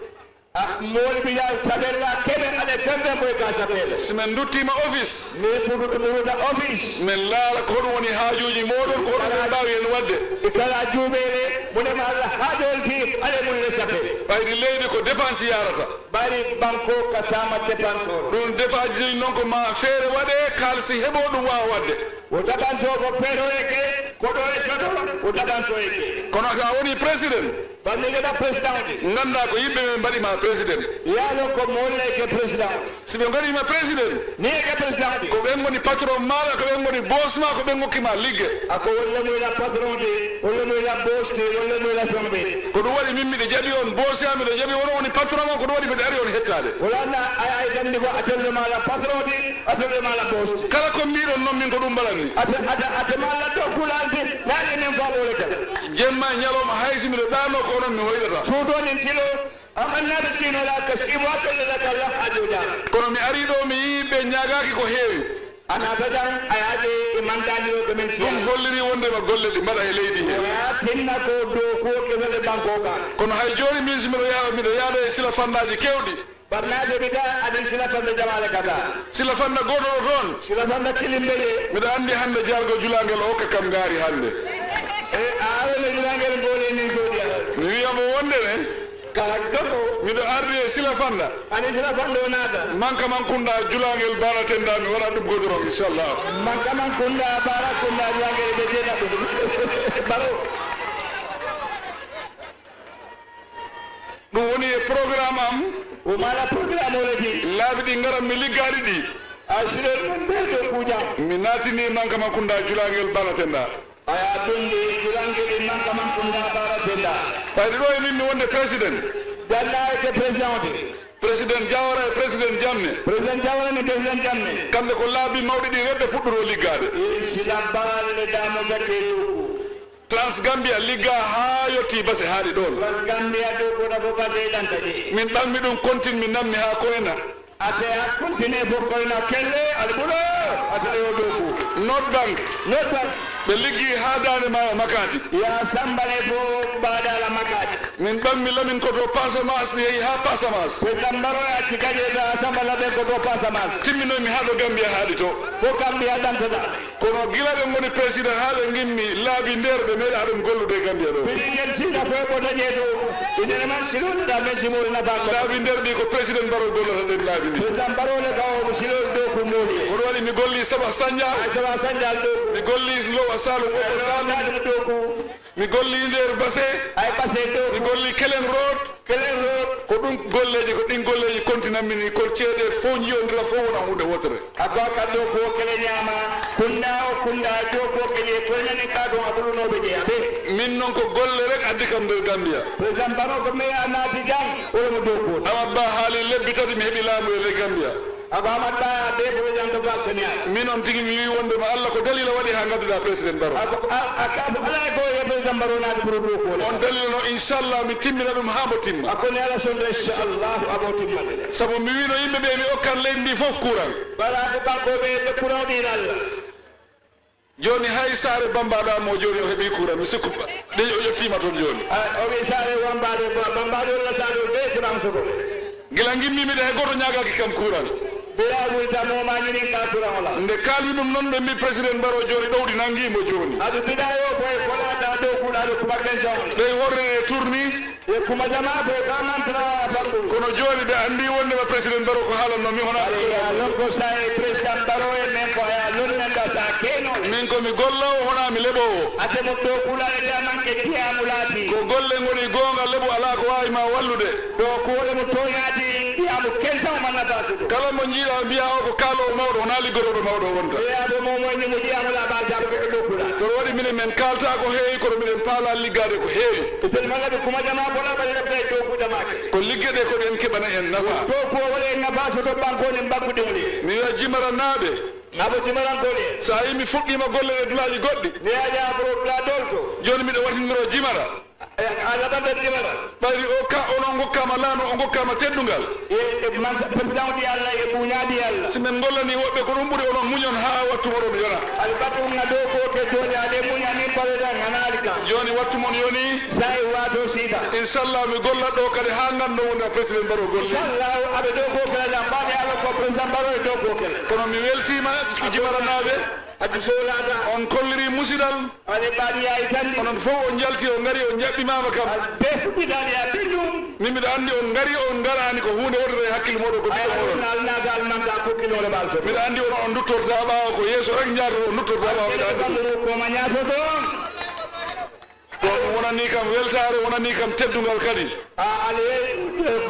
A mooli bi ya safella kebe ale fende koy ka safella. Si men nduttiima office, mi fuɗuɗo ɗuruɗa office. Men laara ko hoɗum woni haajuuji mooɗon, ko hoɗum ɓe mbaawi heen waɗde. E kala juuɓeele, mune ma Allah haajool ti, ale mun le safe. Ɓayri leydi ko dépense yaarata. Ɓayri banko ka tama dépense o. Ɗum dépense ji noon ko ma feere waɗe, kaalisi heɓo ɗum waawa waɗde. O dépense o ko feere o eke, ko ɗo e soto, o dépense o eke. Kono ka woni président, banni gada président de. Ngannda ko yimɓe men mbaɗi ma président. Yaalo ko molle ke président. Si ɓe ngaɗi ma président, ni eke président de. Ko ɓen ngoni patron maɗa, ko ɓen ngoni boss ma, ko ɓen ngokki ma ligge. Ako wolle mo ila patron de, wolle mo ila boss de, wolle mo ila sombe. Ko ɗum waɗi min miɗo jaɓi on boss ya, miɗo jaɓi on woni patron on, ko ɗum waɗi miɗo ari on hettaade. Wala na ay ay gandi ko atelle mala patron de, atelle mala boss de. Kala ko mbiɗon noon min ko ɗum mbaɗanmi. Ate, ate, ate mala do kulante, na enen fa wole kala. Jemma e ñalawma hay si miɗo ɗaano ko onon mi hoyɗata. Suudo nin tilo, Amannaaɓe siinola ka siimo a tolle la ka la haajo jaa. Kono mi ari ɗo mi yii ɓe ñaagaaki ko heewi. Ana tajan a yaaje e mandaani o ko men siya. Ɗum holliri wondema golle ɗi mbaɗa e leydi he. Wala tinna ko do ko ke fele banko ka. Kono hay jooni min si miɗo yaha miɗo yaada e sila fandaaji kewɗi. Barnaaje bi ka adi sila fanda jamaale kata. Sila fanda gooto ɗo toon. Sila fanda kilimbe je. Miɗo anndi hannde jargo julaangel o hokka kam ngaari hannde. E a awe le julaangel ngole nin soodi ala. Mi wiya mo wondere. Ka hakka ko. Miɗo ardi e sila fanda. Ani sila fanda o naata. Manka man kunda julaangel bara tenda mi waɗa ɗum godoro inchallah. Manka man kunda bara kunda julaangel ɓe jeeɗa ɗum. Baro. Ɗum woni e programme am. O mala programme o ledi. Laabi ɗi ngaran mi liggaali ɗi. A siɗen men ɓe ɗo kuujan. Mi naatini manka man kunda julaangel bara tenda. Aya ɗum de julaangel manka man kunda bara tenda. Ɓayde ɗo e min mi wonde président. Janna e ke président de. Président Jawara e président Jamme. Président Jawara ni président Jamme. Kamɓe ko laabi mawɗi ɗi redde puɗɗuno liggaade. E sila baale damo jakke dow. Trans Gambia ligga haa yotti base haaɗi ɗoon. Trans Gambia dow ko ɗa ko base ɗanta de. Min ɗammi ɗum kontin mi nammi haa koyna. Ate a continue fof koyna kelle alɓulo. Ate ɗo dow ko. North Bank. North Bank. Ɓe liggi haa daande maayo Makati. Ya sambale fof mbaɗala Makati. Min ɗammi Lamin ko to Pasamaas yehi haa Pasamaas. Ko sambaro ya cikaje da sambala ɓe ko to Pasamaas. Timminoy mi haa ɗo Gambia haaɗi to. Fof Gambia ɗantoɗa. Kono gila ɓe ngoni président haa ɓe ngimmi laabi nder ɓe meeɗa ɗum gollude e Gambia ɗo. Biri ngel sina fof ko dañe ɗo. Inene man silol da men simol nafa ko. Laabi nder ɗi ko président Baro gollata ɗen laabi ndi. Président Baro le ka o silol ɗo ko moli. Kono waɗi mi golli Saba Sanja. Ay Saba Sanja ɗo. Mi golli Lowa Salum Obo Salum. Salum ɗo ko. Mi golli nder Base. Ay Base ɗo. Mi golli Kelen Road. Kelen Road. Ko ɗum golleeji, ko ɗin golleeji kontinammi ni, ko ceede fof njiyondira fof wona huunde wootere. A ko a kalɗo ko kele ñaama, kunda o kunda jo ko kele ko nani ka ɗo a ɓurunooɓe je aɓe. Min noon ko golle rek addi kam nder Gambia. Président Baro ko meya naati jam, wala mo dow ko. Awa ba haali lebbi tati mi heɓi laamu e nder Gambia. Aba Ahmad Ba be ko jam do ba seniya. Min on tigi mi wi wonde ma Allah ko dalila waɗi ha gadduɗa président Baro. Ako a a ka ala ko e président Baro na ko do ko. On dalila no inchallah mi timmina ɗum ha mo timma. Ako ne ala son inchallah abo timma. Sabu mi wino yimɓe ɓe mi okkan leydi ndi fof courant. Bala ko banko ɓe ɓe courant ɗin Allah. Jooni hay saare Bambaɗo am o jooni o heɓi courant mi sikku ɗe o ƴettiima toon jooni. O wi saare Bambaɗo Bambaɗo la saare o ɓe courant sogo. Gila ngimmi miɗa he gooto ñaagaaki kam courant. Bila wulta mo ma ñini ka courant wala. Nde kaalmi ɗum noon ɓe mbi président Baro jooni ɗowdi nanngiimo jooni. Aɓe bida yo koye kolata dow kuuɗa ɗo kubakken jawn. Ɗey horre e tourni. E kuma jama ko e bamantara fakkuru. Kono jooni ɓe anndi wonde ma président Baro ko haalanno mi hona. Ari ya lon ko sa e président Baro e men ko aya lon men da sa keno. Min ko mi gollawo hona mi leɓowo. Ate mo to kulare da man ke tiya mulati. Ko golle ngoni gonga leɓo ala ko wawi ma wallude. To ko wole mo toñaati tiya mo kensa o manna basudo. Kala mo jiiɗa mbiya o ko kaalowo mawɗo hona liggotoɗo mawɗo wonta. Wiyaɓe momo ni mo ƴiyamo laɓal jaɓe ko e ɗo kula. Kono waɗi minen min kalta ko heewi kono miɗen paala liggaade ko heewi. Tel mala ɓe kuma jama bola ɓaɗi ɗaɓɓe e dow kuɗa make. Ko ligge ɗe ko ɗen keɓana en nafa. To ko wole en nafa so to banko ne mbaggude wole. Mi wiya jimaranaaɓe. Abo jimarankoɗe. So a yi mi fuɗɗiima golle e dulaaji goɗɗi. Mi yaja abro dula dolto. Jooni miɗo waɗindiro jimara. A laɓanɗe jimara. Ɓayri o ka onon ngokkaama laano o ngokkaama teddungal. E président ɗi Allah e buñaɗi Allah. Si min gollani woɓɓe ko ɗum ɓuri onon muñon haa wattu oɗon yona. Albatun na dow ko ke joni ale muñani président anali ka. Jooni wattu mon yoni. Sa e wato sida. Inchallah mi golla ɗo kadi haa nganndu woni président Baro golle. Inchallah aɓe dow ko kala da mbaɗe Allah ko président Baro e dow ko kala. Kono mi weltiima jimaranaaɓe. Ati solata. On kolliri musidal. Ale baɗi yayi tandi. Onon fof on jalti on ngari on jaɓɓimaama kam. Be fuɗɗitaali ya ɓiɗɗum. Min miɗo anndi on ngari on ngaraani ko huunde wotore e hakkille mooɗon ko ɓiɗɗo mooɗon. Alnaga almanta kokkinoole ɓalto. Miɗo anndi on on duttorta ɓaawo ko yeeso rek njaarto on duttorta ɓaawo miɗo anndi. Koma ñaato ɗon. Ɗum wonanii kam weltaare, wonanii kam teddungal kadi. A ale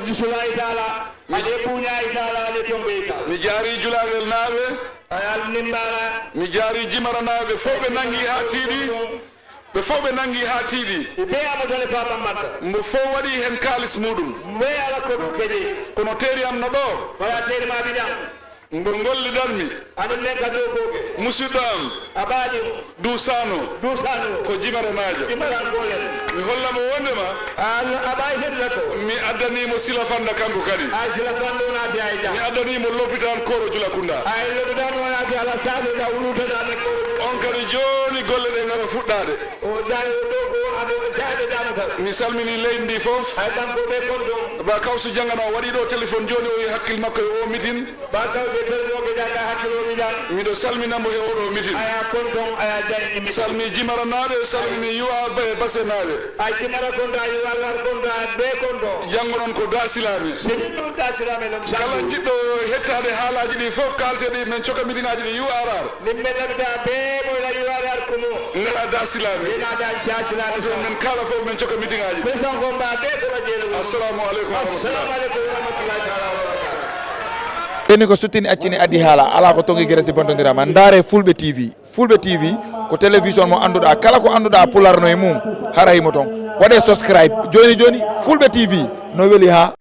Bisulaay Taala, ale Buuñaay Taala, ale Tomboy Taala. Mi jaari Julaawel naaɓe. A al nimbara. Mi jaari Jimara naaɓe fof ɓe nanngi haa tiiɗi. Ɓe fof ɓe nanngi haa tiiɗi. Be amo tole fa bambanta. Mo fof waɗi heen kaalis muɗum. Mbe ala ko ɗum kadi. Kono teeri am no ɗo. Wala teeri ma bidan. Ngo gollidanmi. Aɗum nen ka dow googe. Musidɗo am. A ɓaadi mo. Duusano. Duusano. Ko jimaranaajo. Jimarankoole. Mi holla mo wondema. A ɓaay hedda ko. Mi addani mo sila fanda kanko kadi. Ay sila fanda o naati ay da. Mi addani mo lopital Koro Julakunda. Ay lopital o naati ala saade da wuluta da ne Koro. On kadi jooni golle ɗe ngara fuɗɗaade. O dañi o dow ko aɓe saade dano kala. Mi salmini leydi ndi fof. Ay kanko ɓe kon ɗon. Ba Kawsu Jangana o waɗi ɗo téléphone jooni o yi hakkil makko e o mitin. Ba Kawsu e telmoɓe daga hakkilooɓe dan. Miɗo salmina mo e oɗo mitin. Aya kon ton aya jayni mi. Salmi Jimara naaɓe, salmi Yuwa Ba-, Base naaɓe. Ay Jimara kon da Yuwa Lar kon da be kon ɗo. Janngo noon ko dasilaaɓe. Sini ɗum dasilaaɓe ɗum. Kala jiɗɗo hettaade haalaaji ɗi fof kaalteɗi men coka mitingaaji ɗi U R R. Min ɓe ɗaɓita be mo la U R R kumo. Ngara dasilaaɓe. Ina da dasilaaɓe. Ɗum men kala fof men coka mitingaaji. Président Gomba be ko la jelo. Assalamu aleykum wa rahmatullah. Assalamu aleykum wa rahmatullahi taala wa barakatuh. Ɓenni ko suttini accini addi haala, alaa ko tongi gere si bontondirama. Ndaare Fulɓe T V. Fulɓe T V ko télévision mo annduɗaa, kala ko annduɗaa Pulaar no e mum, hara himo toon. Waɗee subscribe. Jooni jooni, Fulɓe T V no weli haa.